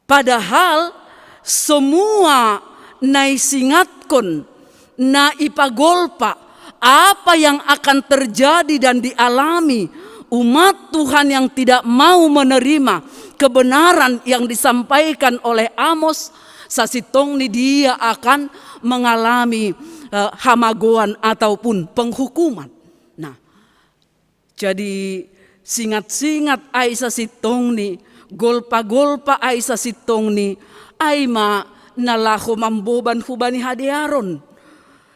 Padahal semua na isingatkon, na ipagolpa, apa yang akan terjadi dan dialami umat Tuhan yang tidak mau menerima kebenaran yang disampaikan oleh Amos, sasintongni dia akan mengalami eh, hamagoan ataupun penghukuman. Nah, jadi singat-singat ai sasintongni, golpa-golpa ai sasintongni, ai ma na laho mamboban hubani hadearon.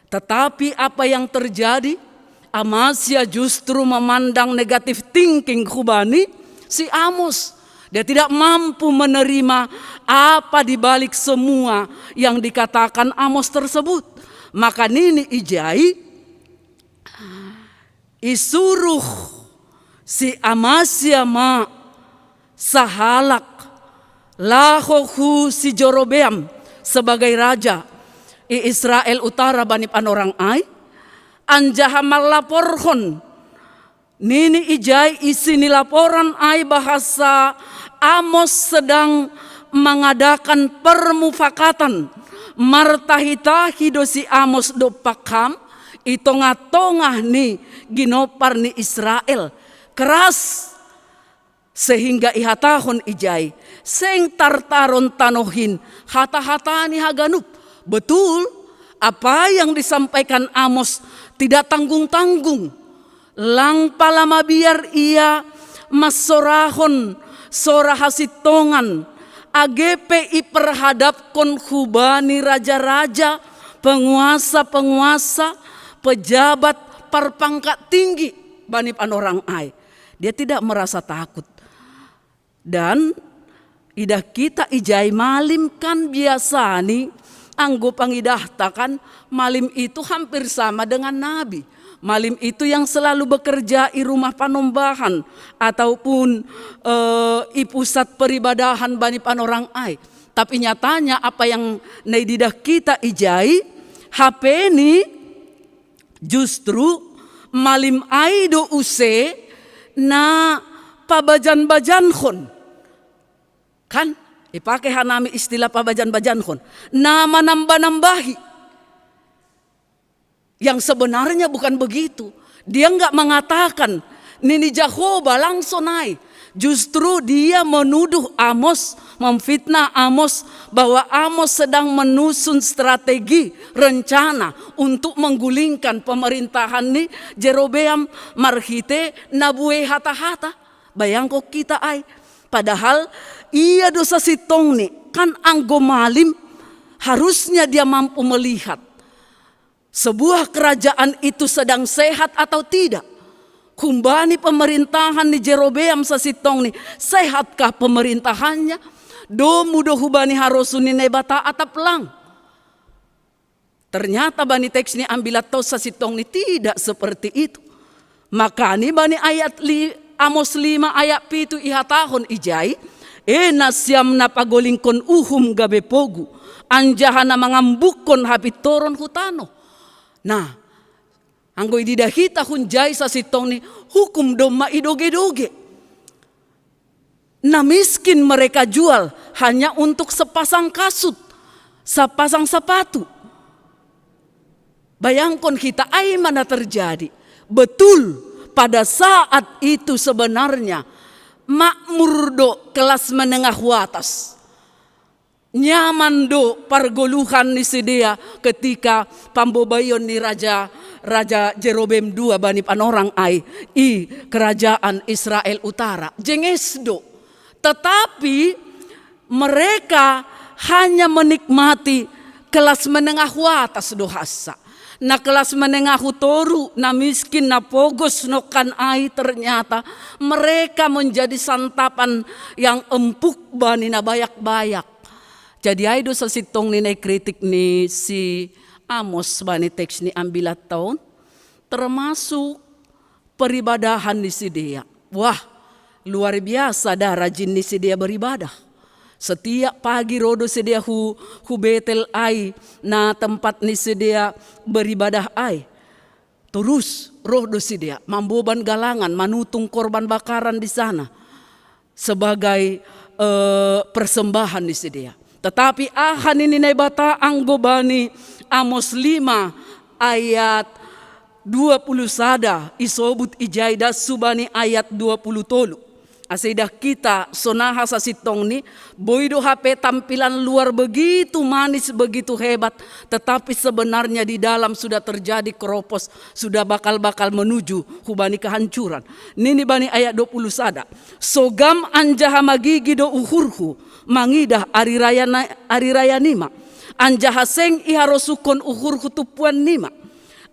Tetapi apa yang terjadi? Amasia justru memandang negative thinking hubani si Amos. Dia tidak mampu menerima apa di balik semua yang dikatakan Amos tersebut. Maka nini ijai, isuruh si Amasia ma sahalak laho hu si Jerobeam sebagai raja i Israel Utara bani panorang ai, Anjaha mallaporhon nini ijai isi ni laporan ai bahasa Amos sedang mengadakan permufakatan. Martahi-tahi do si Amos dompak ham i tongah-tongah ni ginompar ni Israel. Keras. Sehingga ihatahon ijai, seng tartaron tanohin hata-hata ni haganup. Betul, apa yang disampaikan Amos tidak tanggung-tanggung. Lang pala mabiar ia massorahon sora hasintongan, age pe iperhadapkon hubani raja-raja, penguasa-penguasa, pejabat parpangkat tinggi bani panorang ai. Dia tidak merasa takut. Dan idah kita ijai malim kan biasani, anggo pangidahta kan, malim itu hampir sama dengan nabi. Malim itu yang selalu bekerja i rumah panombahan ataupun eh, i pusat peribadahan bani panorang ai. Tapi nyatanya apa yang naididah kita ijai, hapeni justru malim ai do use na pabajan-bajankon. Kan? Ipake hanami istilah pabajan-bajankon. Na manamba-nambahi. Yang sebenarnya bukan begitu. Dia nggak mengatakan, nini Jahowa langsung naik. Justru dia menuduh Amos, memfitnah Amos, bahwa Amos sedang menusun strategi, rencana untuk menggulingkan pemerintahan ni Jerobeam marhite na buei hata-hata. Bayangko kita ai. Padahal ia do sasintongni, kan anggo malim, harusnya dia mampu melihat sebuah kerajaan itu sedang sehat atau tidak. Humbani pemerintahan ni Jerobeam sasintongni, sehatkah pemerintahannya? Domu do hubani harosuh ni Naibata atap lang? Ternyata bani teks ni ambilat tau sasintongni tidak seperti itu. Makani bani ayat li, Amos lima ayat pitu ihatahon ijai, e nasiam na pagolingkon uhum gabe pogu, anjaha na mangambukkon hapintoron hu tanoh. Nah, anggo ididah hita hunjai sasintongni, hukum domma idoge-doge. Na miskin mereka jual hanya untuk sepasang kasut, sepasang sepatu. Bayangkon hita ai mana terjadi. Betul, pada saat itu sebenarnya makmur do kelas menengah hu atas. Nyaman do pargoluhan ni sidea ketika pambobaion ni raja, raja Jerobeam dua bani panorang ai i kerajaan Israel Utara. Jenges do. Tetapi mereka hanya menikmati kelas menengah hu atas do hansa. Na kelas menengah hu toru, na miskin, na pogos nongkan ai, ternyata mereka menjadi santapan yang empuk bani na bayak-bayak. Jadi ai do sasintongni nai kritik ni si Amos bani teks ni ambilat taon, termasuk peribadahan ni sidea. Wah, luar biasa da rajin ni sidea beribadah. Setiap pagi ro do sidea hu, hu Betel ai, na tempat ni sidea beribadah ai. Terus ro do sidea mamboban galangan, manutung korban bakaran di sana sebagai eh, persembahan ni sidea. Tetapi aha nini Naibata anggo bani Amos lima ayat dua puluh sada, isobut ijai das subani ayat dua puluh tolu. Asa idah kita sonaha sasintongni, boi do hape tampilan luar begitu manis, begitu hebat, tetapi sebenarnya di dalam sudah terjadi keropos, sudah bakal-bakal menuju hubani kehancuran. Nini bani ayat dua puluh sada, sogam anjaha magigi do uhurhu mangidah ari raya, ari raya nima, anjaha seng iharosuhkon uhurhu tumpuan nima.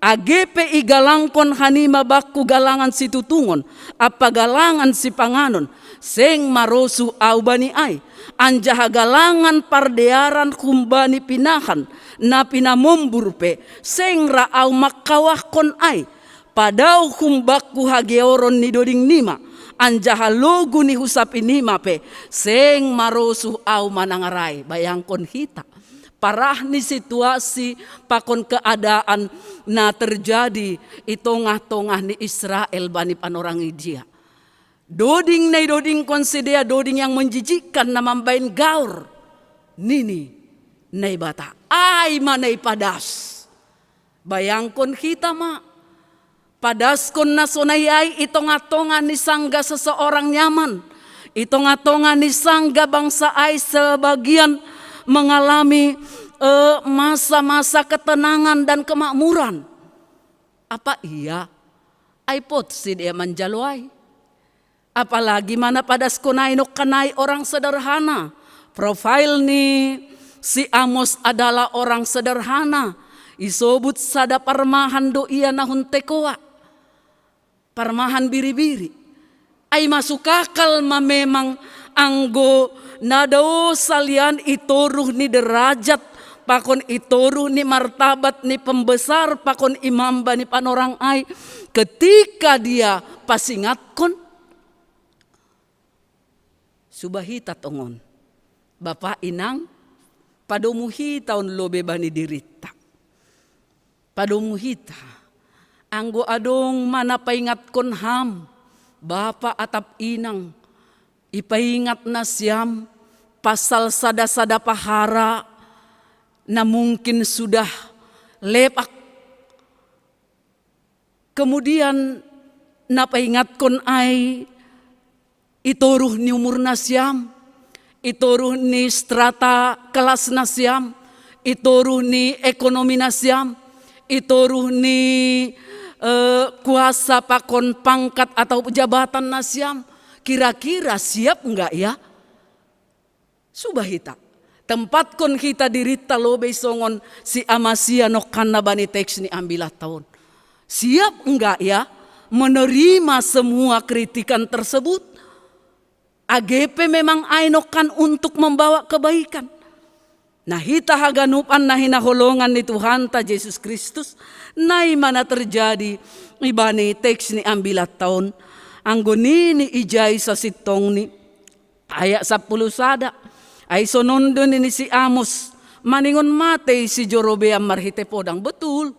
Age pe igalangkon hanima bakku galangan situtungon ampa galangan sipanganon, seng marosuh au bani ai. Anjaha galangan pardearan humbani pinahan na pinamombur pe, seng ra au mangkawahkon ai. Padao humbakku hageoron ni doding nima, anjaha logu ni husapi nima pe, seng marosuh au manangarai. Bayangkon hita. Parah ni situasi pakon keadaan na terjadi i tongah-tongah ni Israel bani panorang i dia. Doding na idodingkon sidea doding yang menjijikkan na mambaen gaor nini Naibata. Ai ma na ipadas. Bayangkon hita ma, padaskon na sonai ai i tongah-tongah ni sangga seseorang nyaman, i tongah-tongah ni sangga bangsa ai sebagian mengalami eh, masa-masa ketenangan dan kemakmuran. Apa ia? Ai pot sidea manjalo ai. Apalagi mana padaskon ai nongkan ai orang sederhana. Profil ni si Amos adalah orang sederhana. Isobut sada parmahan do ia na hun Tekoa. Parmahan biri-biri. Ai masuk akal ma memang anggo na do salian i toruh ni derajat pakon i toruh ni martabat ni pembesar pakon imam bani panorang ai, ketika dia pasingatkon. Suba hita tongon, Bapa, Inang, padomu hita on lobe bani dirinta. Padomu hita, anggo adong ma na paingatkon ham, Bapa atap Inang, ipaingat nasiam pasal sada-sada pahara na mungkin sudah lepak. Kemudian na paingatkon ai i toruh ni umur nasiam, i toruh ni strata kelas nasiam, i toruh ni ekonomi nasiam, i toruh ni eh, kuasa pakon pangkat atau jabatan nasiam. Kira-kira siap enggak ya? Suba hita, tempatkon hita dirinta lobe songon si Amasia nongkanna bani teks ni ambilatta on. Siap enggak ya menerima semua kritikan tersebut? Age pe memang ai nongkan untuk membawa kebaikan. Nah, hita haganupan na hinaholongan ni Tuhanta Jesus Kristus, nai ma na terjadi ibani teks ni ambilatta on. Anggo nini ijai sasintongni, ayat sapuluh sada. Ai sonon do nini si Amos, maningon matei si Jorobeam marhite podang. Betul.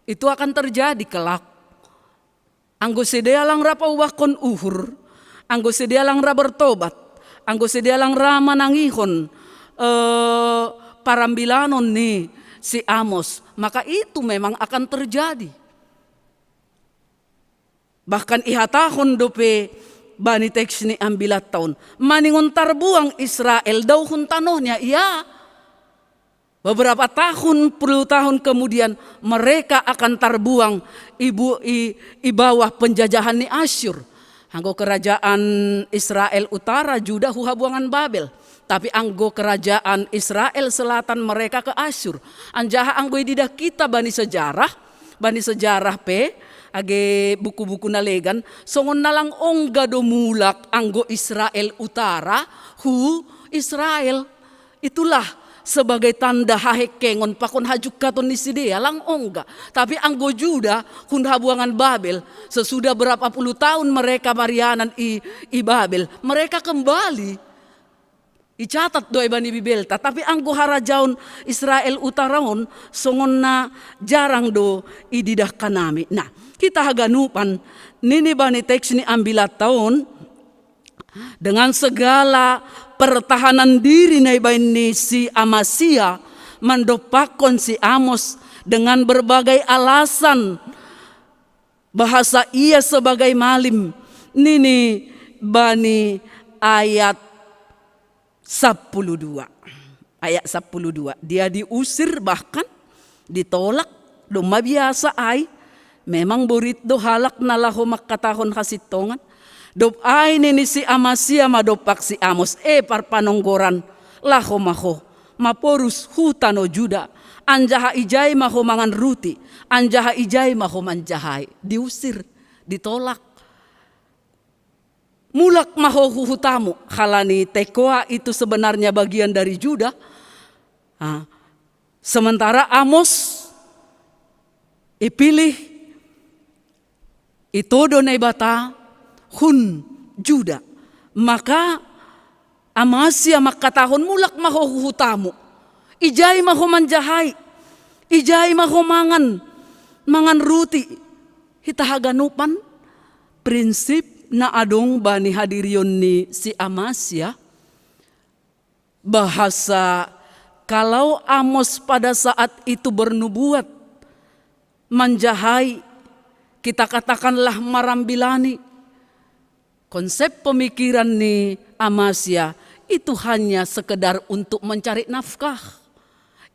Itu akan terjadi kelak. Anggo sidea lang ra paubahkon uhur, anggo sidea lang ra bertobat, anggo sidea lang ra manangihon eh, parambilanon ni si Amos, maka itu memang akan terjadi. Bahkan ihatahon dope bani teks ni ambilatta on, maningon tarbuang Israel dao hun tanohnya, ia beberapa tahun, puluh tahun kemudian mereka akan terbuang ibu i, i bawah penjajahan ni Asyur. Anggo kerajaan Israel utara Juda hu habuangan Babel. Tapi anggo kerajaan Israel selatan mereka ke Asyur. Anjaha anggo ididah kita bani sejarah, bani sejarah pe, age buku-buku na legan, songon na lang ongga do mulak anggo Israel utara hu Israel. Itulah sebagai tanda hahekkengon pakon hajungkaton ni sidea lang ongga. Tapi anggo Juda hun habuangan Babel, sesudah berapa puluh tahun mereka marianan i, i Babel, mereka kembali. Icatat do ai bani Bibelta, tapi anggo harajaon Israel utara on songon na jarang do ididah hanami. Nah, hita haganupan nini bani teks ni ambilatta on, dengan segala pertahanan diri na ibaen ni si Amasia mandompakkon si Amos dengan berbagai alasan, bahasa ia sebagai malim, nini bani ayat sapuluh dua. Ayat sapuluh dua. Dia diusir, bahkan ditolak, domma biasa ai. Memang borit do halak na laho mangkatahon hasintongan. Dob ai nini si Amasia ma dompak si Amos, e parpanonggoran, laho ma ho, maporus hu tano Juda, anjaha ijai ma ho mangan ruti, anjaha ijai ma ho manjahai. Diusir, ditolak. Mulak ma ho hu hutamu, halani Tekoa itu sebenarnya bagian dari Juda. Ah, sementara Amos ipilih, itodo Naibata hun Juda. Maka Amasia mangkatahon, mulak ma ho hu hutamu. Ijai ma ho manjahai, ijai ma ho mangan, mangan ruti. Hita haganupan, prinsip na adong bani hadirion ni si Amasya, bahasa kalau Amos pada saat itu bernubuat, manjahai, kita katakanlah marambilani, konsep pemikiran ni Amasya itu hanya sekedar untuk mencari nafkah.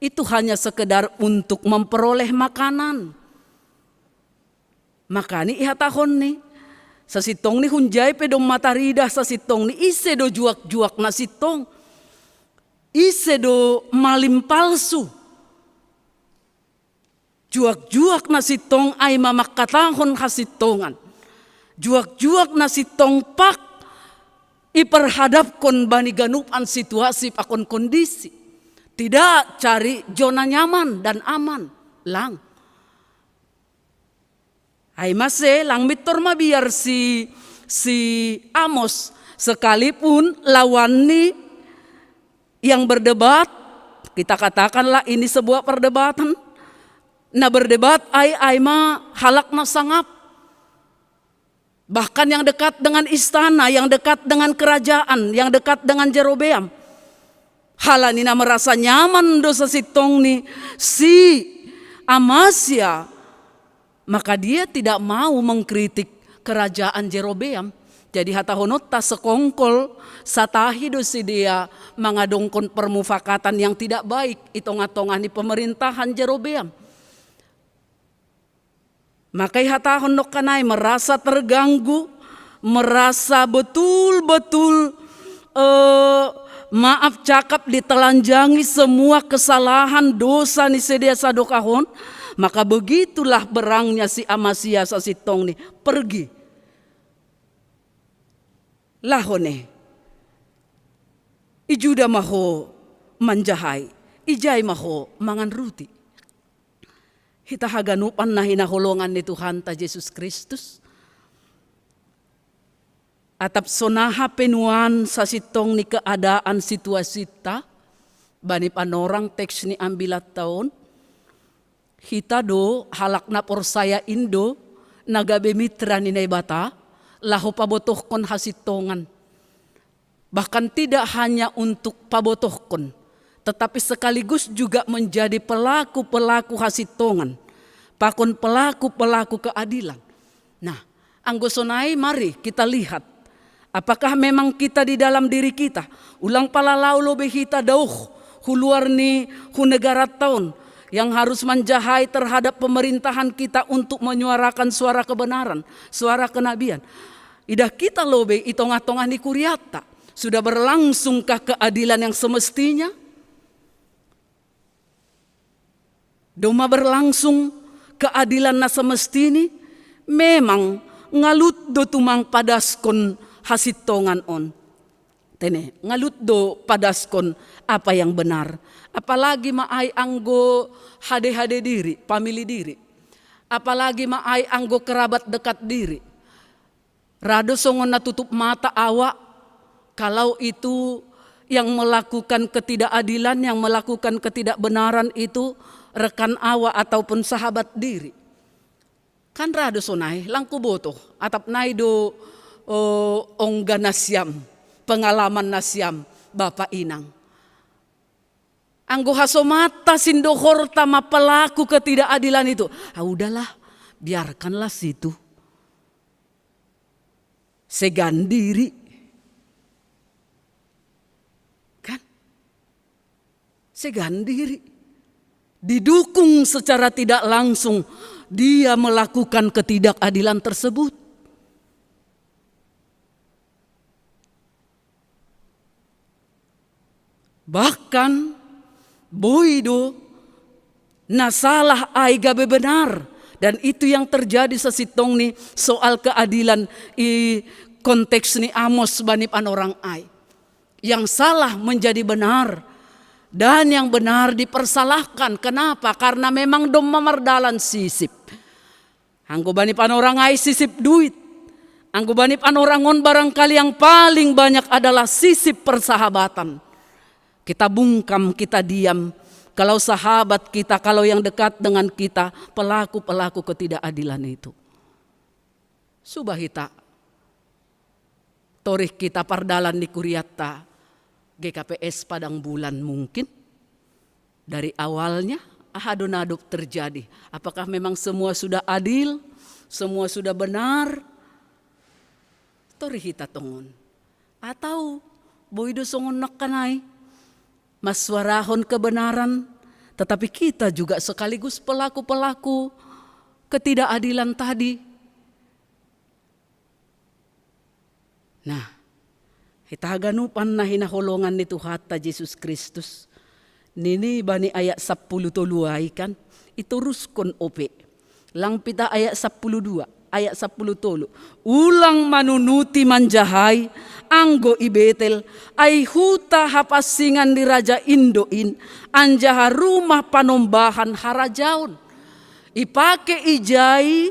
Itu hanya sekedar untuk memperoleh makanan. Makani ihatahon ni, sasintong ni hunjai pe do mataridah sasintong ni, ise do juak-juak na sintong. Ise do malim palsu. Juak-juak na sintong ai ma mangkatahon hasintongan. Juak-juak na sintong pak iperhadapkon bani ganupan situasi pakon kondisi. Tidak cari zona nyaman dan aman. Lang. Ai mase, lang mintor mabiar si, si Amos, sekalipun lawanni yang berdebat, kita katakanlah ini sebuah perdebatan. Na berdebat ai, ai ma halak na sangap. Bahkan yang dekat dengan istana, yang dekat dengan kerajaan, yang dekat dengan Jerobeam. Halani na merasa nyaman do sasintong ni si Amasya, maka dia tidak mau mengkritik kerajaan Jerobeam. Jadi hatahononta sekongkol, satahi do sidea mangadongkon permufakatan yang tidak baik i tongah-tongah ni pemerintahan Jerobeam. Maka ihatahon nongkanai merasa terganggu, merasa betul-betul eh, maaf cakap ditelanjangi semua kesalahan dosa ni sidea sadokahon, maka begitulah berangnya si Amasya sasintong ni pergi. Laho ne, i Juda ma ho manjahai, ijai ma ho mangan ruti. Hita haganupan na hinaholongan ni Tuhanta Jesus Kristus. Atap sonaha pe nuan sasintong ni keadaan situasita, bani panorang teks ni ambilatta on, hita do halak na porsaya in do na gabe mitra ni Naibata, laho pabotohkon hasintongan. Bahkan tidak hanya untuk pabotohkon, tetapi sekaligus juga menjadi pelaku-pelaku hasintongan, pakon pelaku-pelaku keadilan. Nah, anggo sonai mari kita lihat, apakah memang kita di dalam diri kita, ulang pala laho lobei hita dauh hu luar ni hu negaratta on, yang harus manjahai terhadap pemerintahan kita untuk menyuarakan suara kebenaran, suara kenabian. Idah kita lobei i tongah-tongah ni kuriatta. Sudah berlangsunghah keadilan yang semestinya? Domma berlangsung keadilan na semestini? Memang ngalut do tumang padaskon hasintongan on. Tene, ngalut do padaskon apa yang benar. Apalagi ma ai anggo hade-hade diri, pamili diri. Apalagi ma ai anggo kerabat dekat diri. Ra do songon na tutup mata awak, kalau itu yang melakukan ketidakadilan, yang melakukan ketidakbenaran itu rekan awak ataupun sahabat diri. Kan ra do sonai, lang huboto, atap nai do, eh, ongga nasiam, pengalaman nasiam, bapa inang. Anggo hasomanta sindohorta ma pelaku ketidakadilan itu, ah, udahlah, biarkanlah situ. Segan diri. Kan? Segan diri. Didukung secara tidak langsung dia melakukan ketidakadilan tersebut. Bahkan boi do na salah ai gabe benar. Dan itu yang terjadi sasintong ni soal keadilan i konteks ni Amos bani panorang ai. Yang salah menjadi benar dan yang benar dipersalahkan. Kenapa? Karena memang domma mardalan sisip. Anggo bani panorang ai sisip duit. Anggo bani panorang on barangkali yang paling banyak adalah sisip persahabatan. Kita bungkam, kita diam, Kalau sahabat kita, kalau yang dekat dengan kita, pelaku-pelaku ketidakadilan itu. Suba hita torih kita pardalan ni kuriatta G K P S Padang Bulan mungkin. Dari awalnya, aha do na dob terjadi? Apakah memang semua sudah adil? Semua sudah benar? Torih hita tongon. Atau boi do songon nangkan ai, mansuarahon kebenaran, tetapi kita juga sekaligus pelaku-pelaku ketidakadilan tadi. Nah, hita haganupan na hinaholongan ni Tuhanta Jesus Kristus, nini bani ayat sapuluh tolu ai kan, ituruskon ope. Lang pita ayat sapuluh dua, ayat sapuluh tolu. Ulang manunuti manjahai anggo i Betel, ai huta hapansingan ni raja in do in, anjaha rumah panombahan harajaon. Ipake ijai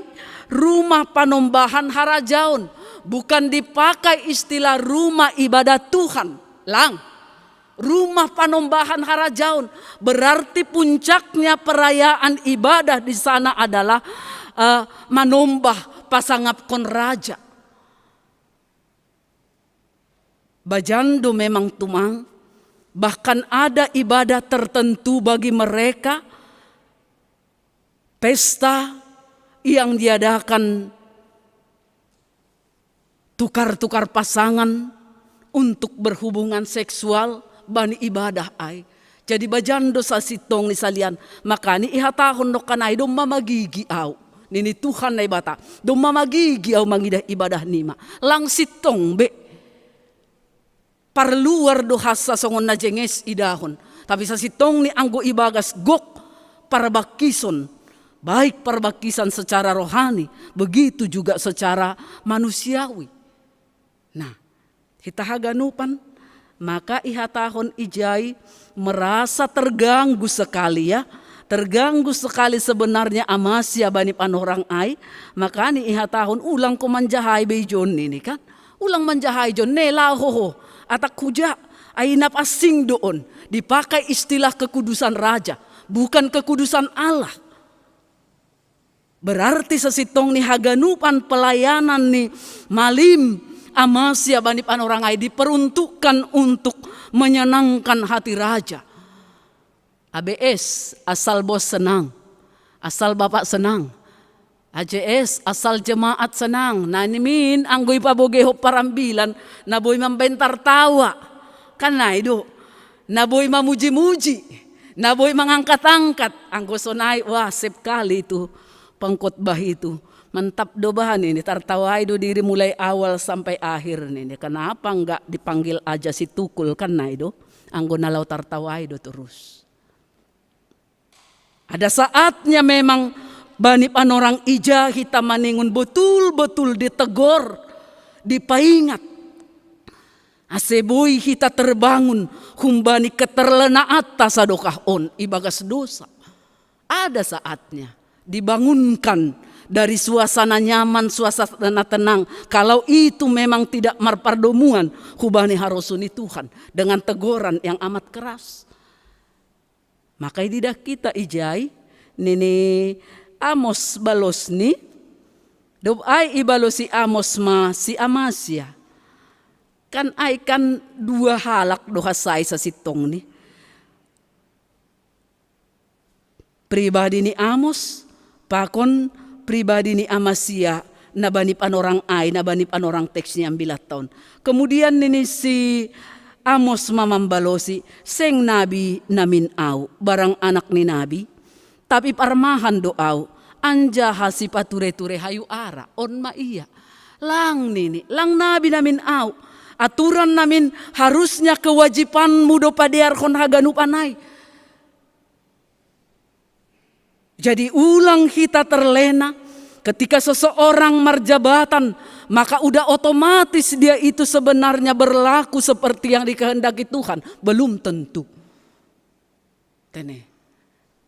rumah panombahan harajaon, bukan dipakai istilah rumah ibadah Tuhan. Lang, rumah panombahan harajaon, berarti puncaknya perayaan ibadah di sana adalah uh, manombah pasangapkon raja. Bajando memang tumang, bahkan ada ibadah tertentu bagi mereka, pesta yang diadakan tukar-tukar pasangan untuk berhubungan seksual bani ibadah ai. Jadi bajando sasintong ni salian, makani ihatahon nangkan ai domma magigi au. Nini Tuhan Naibata, domma magigi au mangidah ibadah nima. Lang sintong be. Parluar do hansa songon na jenges idahon. Tapi sasintong ni anggo ibagas gok parbangkison, baik parbangkisan secara rohani, begitu juga secara manusiawi. Nah, hita haganupan, maka ihatahon ijai merasa terganggu sekali ya. Terganggu sekali sebenarnya Amasia bani panorang ai, makani ihatahon ulang ho manjahai be ijon nini kan. Ulang manjahai ijon ne lao ho, atak huja, ai na pansing do on, dipakai istilah kekudusan raja, bukan kekudusan Allah. Berarti sasintong ni haganupan pelayanan ni malim Amasia bani panorang ai diperuntukkan untuk menyenangkan hati raja. A B S, asal bos senang, asal bapak senang. A J S, asal jemaat senang. Nah, nimin anggo ipabogehon parambilan, na boi mambaen tartawa. Kan nai do. Na boi mamuji-muji, na boi mangangkat-angkat. Anggo sonai, wah, sep kali itu pengkhotbah itu. Mantap do bah nini, tartawai do diri mulai awal sampai akhir nini. Kenapa enggak dipanggil aja si Tukul kan nai do? Anggo na laho tartawai do terus. Ada saatnya memang bani panorang ija hita maningon betul-betul ditegor, dipaingat. Ase boi hita terbangun humbani keterlenaanta sadokah on ibagas dosa. Ada saatnya dibangunkan dari suasana nyaman, suasana tenang. Kalau itu memang tidak marpardomuan hubani harosuh ni Tuhan dengan teguran yang amat keras. Maka ididah kita ijai, nini Amos balosni, dob ai ibalosi Amos ma si Amasia. Kan ai kan dua halak do hasai sasintongni. Pribadi ni Amos, pakon pribadi ni Amasia, na bani panorang ai, na bani panorang teks ni ambilatta on. Kemudian nini si Amos ma mambalosi, seng nabi namin au, barang anak ni nabi, tapi parmahan do au, anjaha sipature-ture hayu ara, on ma ia. Lang nini, lang nabi namin au, aturan namin harusnya kewajibanmu do padearhon haganupan ai. Jadi ulang hita terlena ketika seseorang marjabatan, maka udah otomatis dia itu sebenarnya berlaku seperti yang dikehendaki Tuhan. Belum tentu. Tene.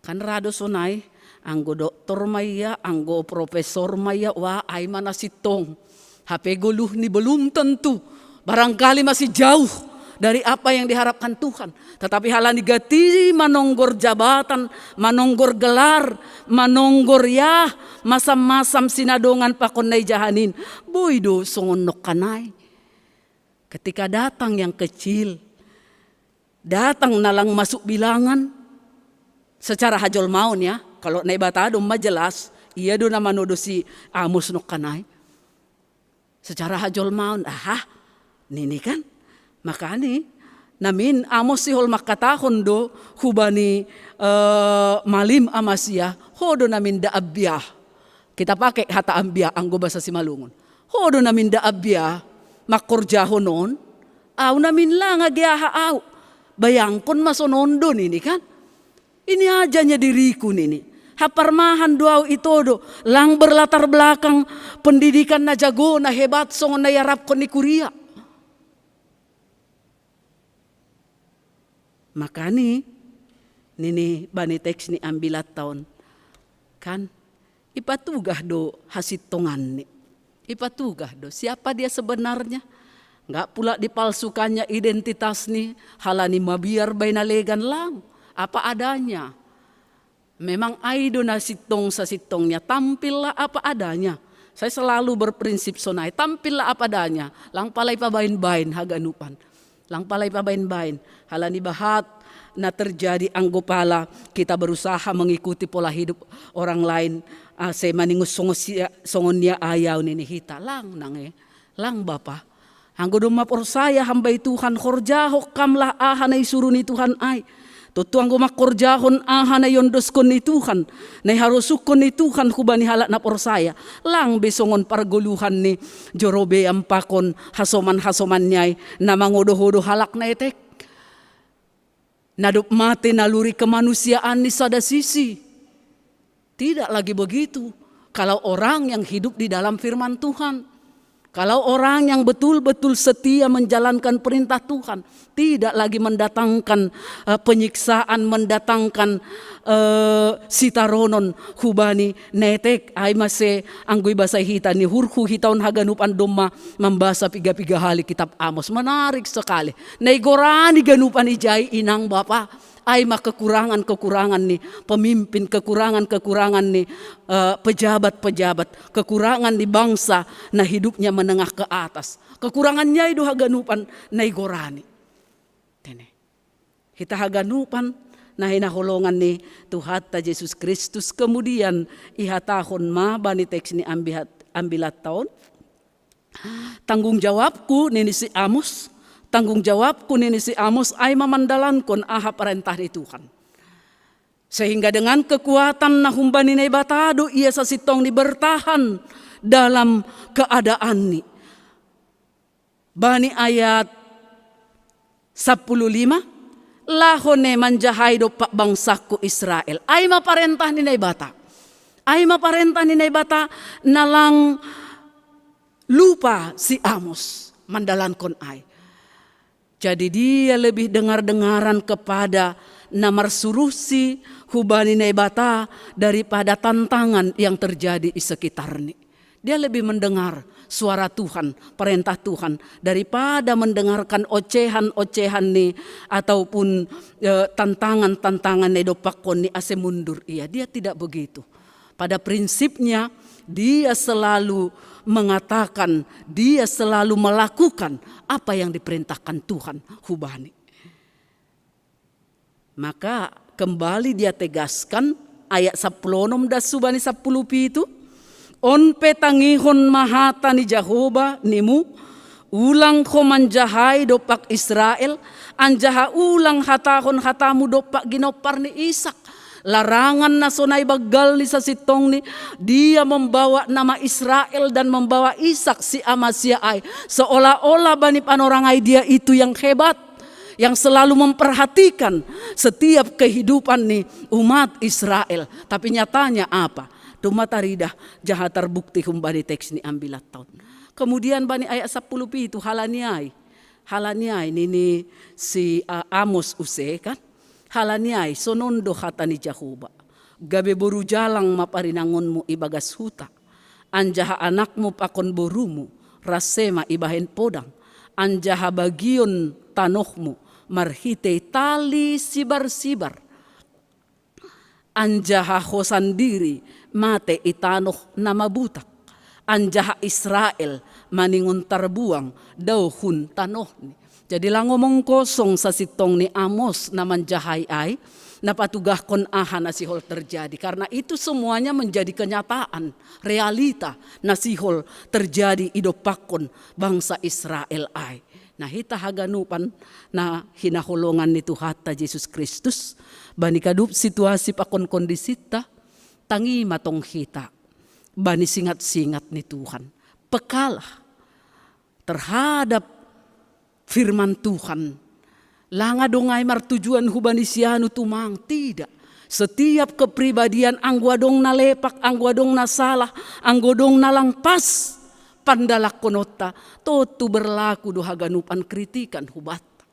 Kan rado sonai, anggo doktor ma ia, anggo profesor ma ia, wah ai ma na sintong. Hape goluhni belum tentu. Barangkali masih jauh dari apa yang diharapkan Tuhan. Tetapi halani gati manonggor jabatan, manonggor gelar, manonggor ya, masam-masam sinadongan pakon na ijahanin. Boi do songon nongkanai. Ketika datang yang kecil, datang na lang masuk bilangan, secara hajolmaon ya, kalau Naibata do ma jelas, ia do na manodo si Amos nongkanai. Secara hajolmaon, aha, nini kan? Makani, namin Amos sihol mangkatahon do hubani eh, malim Amasia, ho do namin da ambia. Kita pakai hata ambia anggo basa Simalungun. Ho do namin da ambia, mangkorjahon on, au namin lang age aha au. Bayangkon ma sonon do nini kan? Ini aja nya diriku nini. Haparmahan do au ito do, lang berlatar belakang pendidikan na jago, na hebat songon na iarapkon ni kuria. Makani, nini bani teks ni ambilatta on, kan, ipatugah do hasintonganni. Ipatugah do siapa dia sebenarnya. Nggak pula dipalsukannya identitasni, halani mabiar baen na legan lang, apa adanya. Memang ai do na sintong sasintongnya, tampillah apa adanya. Saya selalu berprinsip sonai, tampillah apa adanya. Lang pala ipabaen-baen haganupan. Lang pala ipabaen-baen. Halani bahat na terjadi anggo pala kita berusaha mengikuti pola hidup orang lain, ase maningon songon sia, songon ia ayau nini hita. Lang nang e. Lang bapa. Anggo domma porsaya hamba i Tuhan, horjahon hamlah aha na isuru ni Tuhan ai. Tontu anggo mangkorjahon aha na iondoskon ni Tuhan, na iharosuhon ni Tuhan hubani halak na porsaya, lang be songon pargoluhan ni Jorobeam pakon hasoman-hasomanni ai, na mangodo-odo halak na etek. Na dob mate naluri kemanusiaan ni sada sisi. Tidak lagi begitu. Kalau orang yang hidup di dalam firman Tuhan, kalau orang yang betul-betul setia menjalankan perintah Tuhan, tidak lagi mendatangkan eh, penyiksaan, mendatangkan eh, sitaronon hubani na etek. Ai mase anggo ibasa hita ni hurhu hita on haganupan domma mambasa piga-piga hali kitab Amos. Menarik sekali. Na igorani ganupan ijai inang bapa. Ai ma kekurangan-kekurangan ni pemimpin, kekurangan-kekurangan ni eh, pejabat-pejabat, kekurangan di bangsa na hidupnya menengah ke atas. Kekurangannya i do haganupan na igorani. Tene. Hita haganupan na hinaholongan ni Tuhanta Jesus Kristus, kemudian ihatahon ma bani teks ni ambihat, ambilatta on. Tanggung jawabku nini si Amos, tanggung jawabku nini si Amos ai ma mandalankon aha parentah ni Tuhan. Sehingga dengan kekuatan na humbani Naibata do ia sasintongni bertahan dalam keadaanni. Bani ayat sampulu lima, laho ne manjahai dompak bangsangku Israel. Ai ma parentah ni Naibata. Ai ma parentah ni Naibata na lang lupa si Amos mandalankon ai. Jadi dia lebih dengar-dengaran kepada na marsuruhsi hubani Naibata daripada tantangan yang terjadi di sekitarni. Dia lebih mendengar suara Tuhan, perintah Tuhan, daripada mendengarkan ocehan-ocehan ni ataupun eh, tantangan-tantangan ni dopakkon ni ase mundur ia. Dia tidak begitu. Pada prinsipnya, dia selalu mengatakan, dia selalu melakukan apa yang diperintahkan Tuhan hubani. Maka kembali dia tegaskan ayat sampulu onom das hubani sampulu pitu, on pe tangihon ma hata ni Jahowa nimu, ulang ho manjahai dompak Israel, anjaha ulang hatahon hatamu dompak ginompar ni Isak. Larangan na sonai banggal ni sasintongni, dia membawa nama Israel dan membawa Isak si Amasia ai, seolah-olah bani panorang ai dia itu yang hebat, yang selalu memperhatikan setiap kehidupan ni umat Israel. Tapi nyatanya apa? Domma taridah jaha tarbukti humbani teks ni ambilatta on. Kemudian bani ayat sampulu pitu, halani ai, halani ai nini si uh, Amos use kan, halani ai sonon do hata ni Jahowa, gabe boru jalang ma parinangonmu ibagas huta, anjaha anakmu pakon borumu rasse ma ibahen podang, anjaha bagion tanohmu marhitei tali sibar-sibar. Anjaha ho sandiri mate i tanoh na mabutak, anjaha Israel maningon tarbuang dao hun tanohni. Jadi lang omong kosong sasintong ni Amos na manjahai ai, na patugahkon aha na sihol terjadi. Karena itu semuanya menjadi kenyataan, realita na sihol terjadi i dompakkon bangsa Israel ai. Na hita haganupan na hinaholongan ni Tuhanta Jesus Kristus, bani kadup situasi pakon kondisinta, tangi ma tong hita bani singat-singat ni Tuhan. Pekalah terhadap firman Tuhan. Lang adong ai martujuan hubani si anu tumang, tidak. Setiap kepribadian, anggo adong na lepak, anggo adong na salah, anggo adong na lang pas pandalangkononta, tontu berlaku do haganupan kritikan hubanta.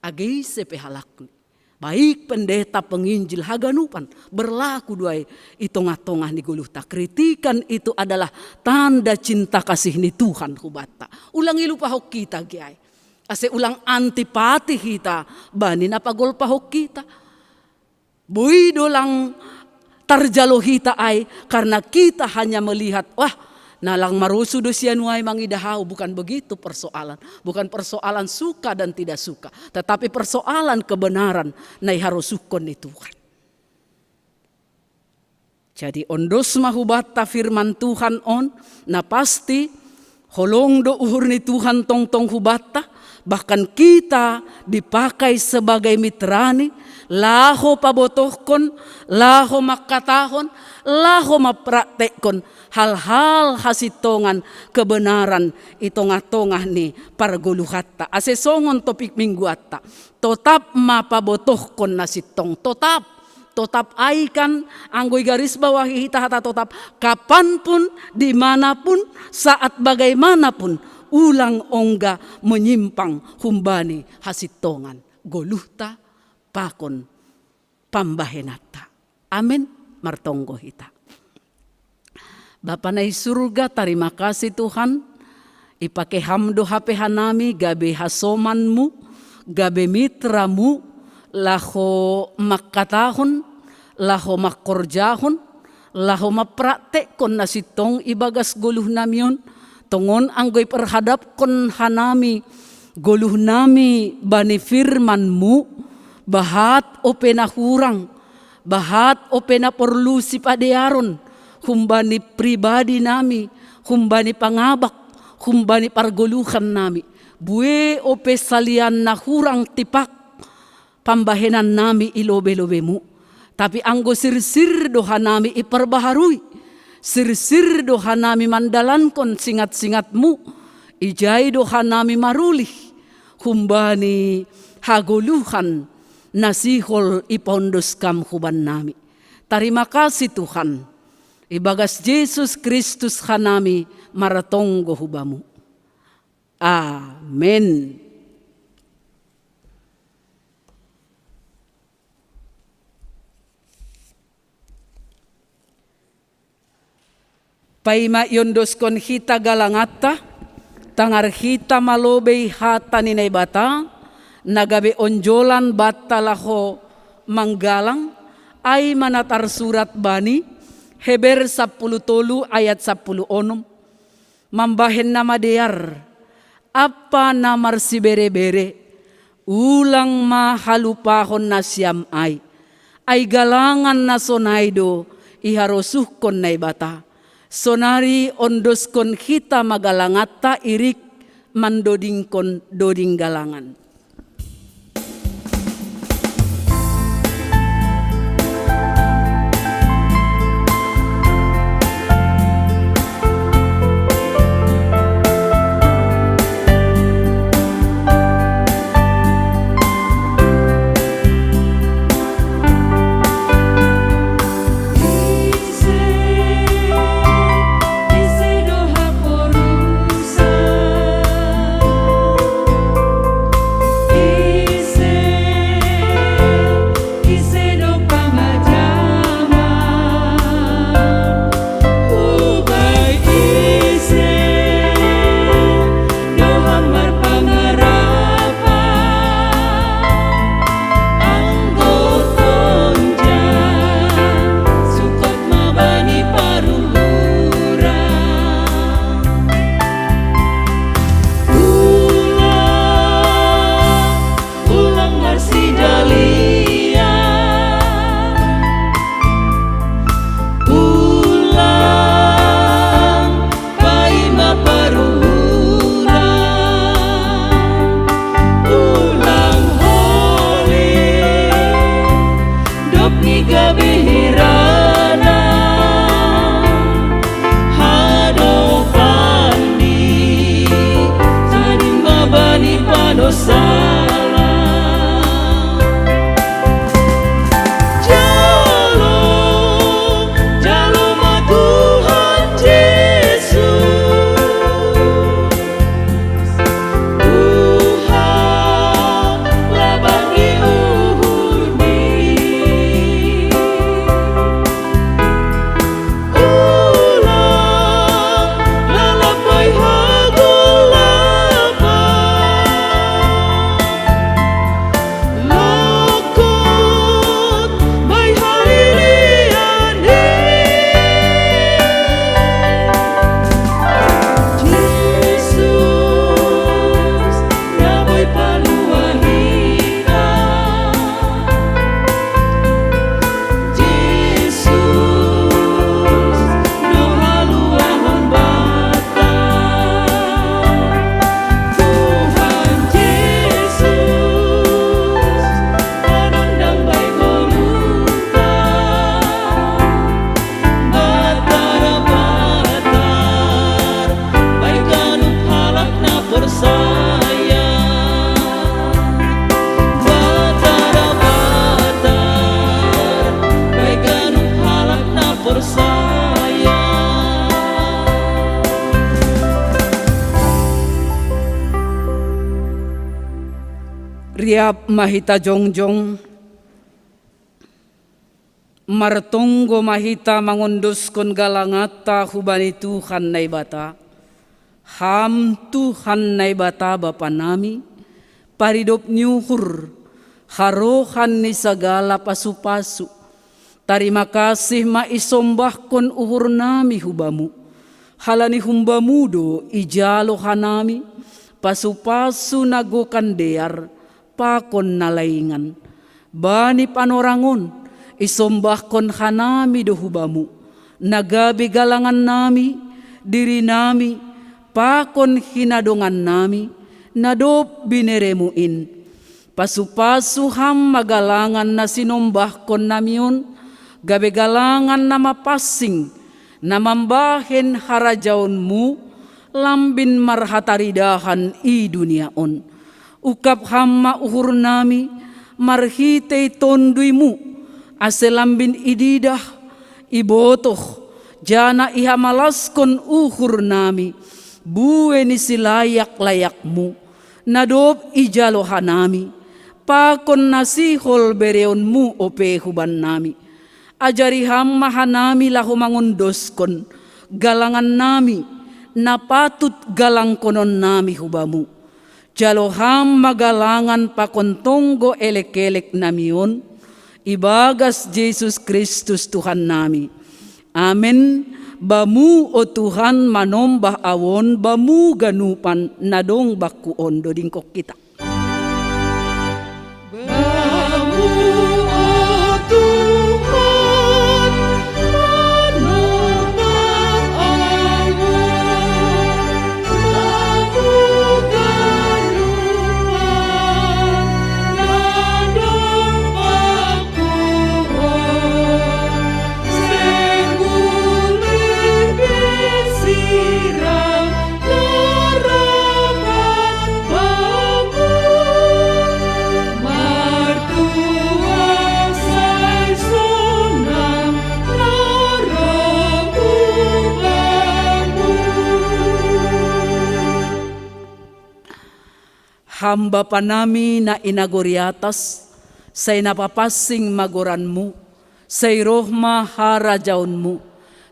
Age ise pe halakni, baik pendeta, penginjil, haganupan, berlaku do ai i tongah-tongah ni goluhta. Kritikan itu adalah tanda cinta kasih ni Tuhan hubanta. Ulang ilupahon hita age ai, ase ulang antipati hita bani na pagolpahon hita. Boi do lang tarjalo hita ai, karena kita hanya melihat, wah, na lang marosu do si anu ai mangidah ahu. Bukan begitu persoalan. Bukan persoalan suka dan tidak suka, tetapi persoalan kebenaran na iharosuhkon ni Tuhan. Jadi ondos ma hubanta firman Tuhan on, na pasti holong do uhur ni Tuhan tongtong hubanta, bahkan kita dipakai sebagai mitrani, laho pabotohkon, laho mangkatahon, laho mapraktekkon hal-hal hasintongan kebenaran i tongah-tongah ni pargoluhanta. Ase songon topik mingguanta, totap ma pabotohkon na sintong, totap. Totap ai kan, anggo igarisbawahi hita hata totap, kapanpun, dimanapun, saat bagaimanapun, ulang ongga menyimpang humbani hasintongan goluhta pakon pambahenanta. Amen. Martonggo hita. Bapa na i surga, tarima kasih Tuhan, ipake Ham do hape hanami gabe hasoman-Mu, gabe mitra-Mu, laho mangkatahon, laho mangkorjahon, laho mapraktekkon na sintong ibagas goluhnami on. Tongon anggo iperhadapkon hanami goluhnami bani firman-Mu, bahat ope na hurang, bahat ope na porlu sipadearon, humbani pribadinami, humbani pangabak, humbani pargoluhannami. Bue ope salian na hurang tipak pambahenannami i lobe-lobe-Mu. Tapi anggo sirsir do hanami iparbaharui, sirsir do hanami mandalankon singat-singat-Mu, ijai do hanami marulih humbani hagoluhan na sihol ipaondos Kam hubannami. Tarima kasih Tuhan, ibagas Jesus Kristus hanami martonggo hu Bamu. Amen. Paima iondoskon hita galanganta, tangar hita ma lobei hata ni Naibata, na gabe onjolan banta laho manggalang, ai ma na tarsurat bani Heber sampulu tolu ayat sampulu onom. Mambahen na madear, ampa na marsibere-bere, ulang ma halupahon nasiam ai. Ai galangan na sonai do iharosuhkon Naibata. Sonari ondoskon hita ma galanganta, irik mandodingkon doding galangan. Gabe hirana hadopanni, tarima bani panosala. Jalo, jalo ma Tuhan Yesus. Tuhan, labangi uhurni. Ulang lalap bai hagolapan. Lokot bai halilian e. Jesus, na boi palua hita. Jesus, no haluahon Bapa. Tuhan Jesus, panondang bai goluhta. Batara Batar, bai ganup halak na porsaya. Batara Batar, bai ganup halak na porsaya. Riap ma hita jongjong. Martonggo ma hita mangondoskon galanganta hubani Tuhan Naibata. Ham Tuhan Naibata Bapa nami, paridop ni uhur, harohan ni sagala pasu-pasu. Tarima kasih ma isombahkon uhur nami hu Bamu. Halani hum Bamu do ijalo hanami pasu-pasu na gokan dear, pakon na laingan. Bani panorang on, isombahkon hanami do hu Bamu, na gabe galangan nami, diri nami, pakon hinadongan nami, na dob binereMu in. Pasu-pasu Ham ma galangan na sinombahkon nami on, gabe galangan na mapansing, na mambahen harajaonMu, lambin marhataridahan i dunia on. Ungkap Ham ma uhur nami, marhitei TonduyMu, ase lambin ididah, ibotoh, janah ihamalaskon uhur nami, buei ni silayak-layakMu, na dob ijalo hanami, pakon na sihol bereonMu ope hubannami. Ajari Ham ma hanami laho mangondoskon, galangan nami, na patut galangkonon nami hu Bamu. Jalo Ham ma galangan pakon tonggo elek-elek nami on, ibagas Jesus Kristus Tuhan nami. Amen. Bamu, o Tuhan, manombah ahu on, Bamu ganupan na dong bakku on. Dodingkon hita. Bamu, o Tuhan, manombah ahu on, Bamu ganupan na dong bakku on. Ham Bapa nami na i nagori atas, sai na papansing ma goranMu, sai roh ma harajaonMu,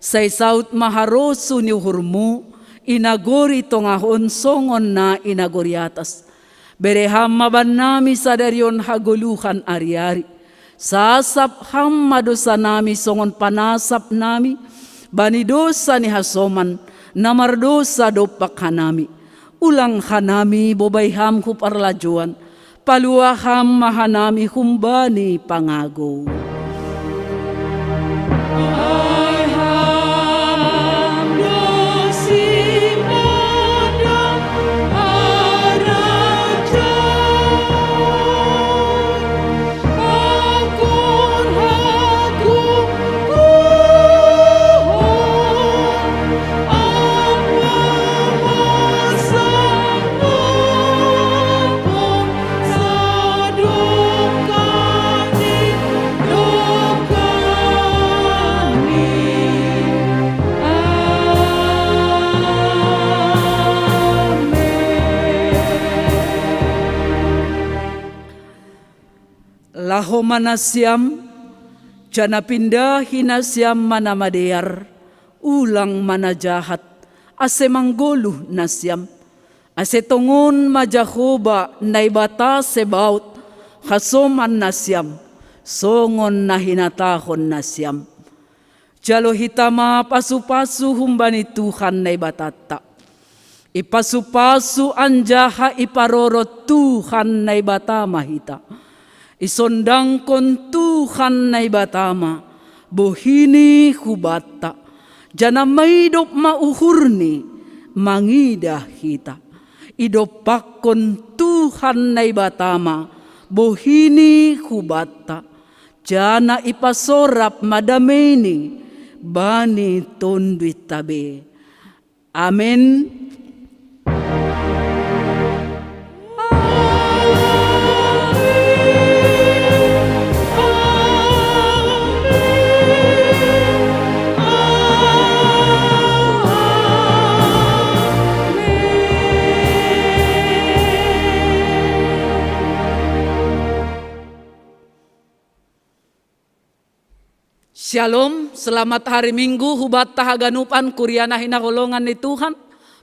sai saut ma harosuh ni uhurMu i nagori tongah on songon na i nagori atas. Bere Ham ma bannami sadari on hagoluhan ari-ari. Sasap Ham ma dousa nami songon panasap nami bani dousa ni hasoman na mardousa dompak hanami. Ulang hanami bobai Ham hu parlajouan, palua Ham ma hanami humbani pangagou. Ai Ham do sipadan harajaon, pakon hata Aho ma nasiam, janah pindahi nasiam ma na madear, ulang ma na jahat, ase manggoluh nasiam. Ase tongon ma Jahowa Naibata Sebaot hasoman nasiam, songon na hinatahon nasiam. Jalo hita ma pasu-pasu humbani Tuhan Naibatanta. Ipasu-pasu anjaha iparorot Tuhan Naibata ma hita. Isondangkon Tuhan Naibata ma bohini hubanta, janah maidop ma uhurni mangidah hita. Idompakkon Tuhan Naibata ma bohini hubanta, janah ipasorap ma dameini bani tonduinta be. Amen. Shalom, selamat hari Minggu hubanta haganupan kuria na hinaholongan ni Tuhan.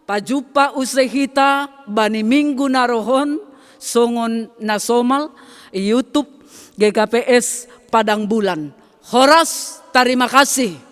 Pajumpa use hita bani minggu na roh on songon na somal i YouTube G K P S Padang Bulan. Horas, tarima kasih.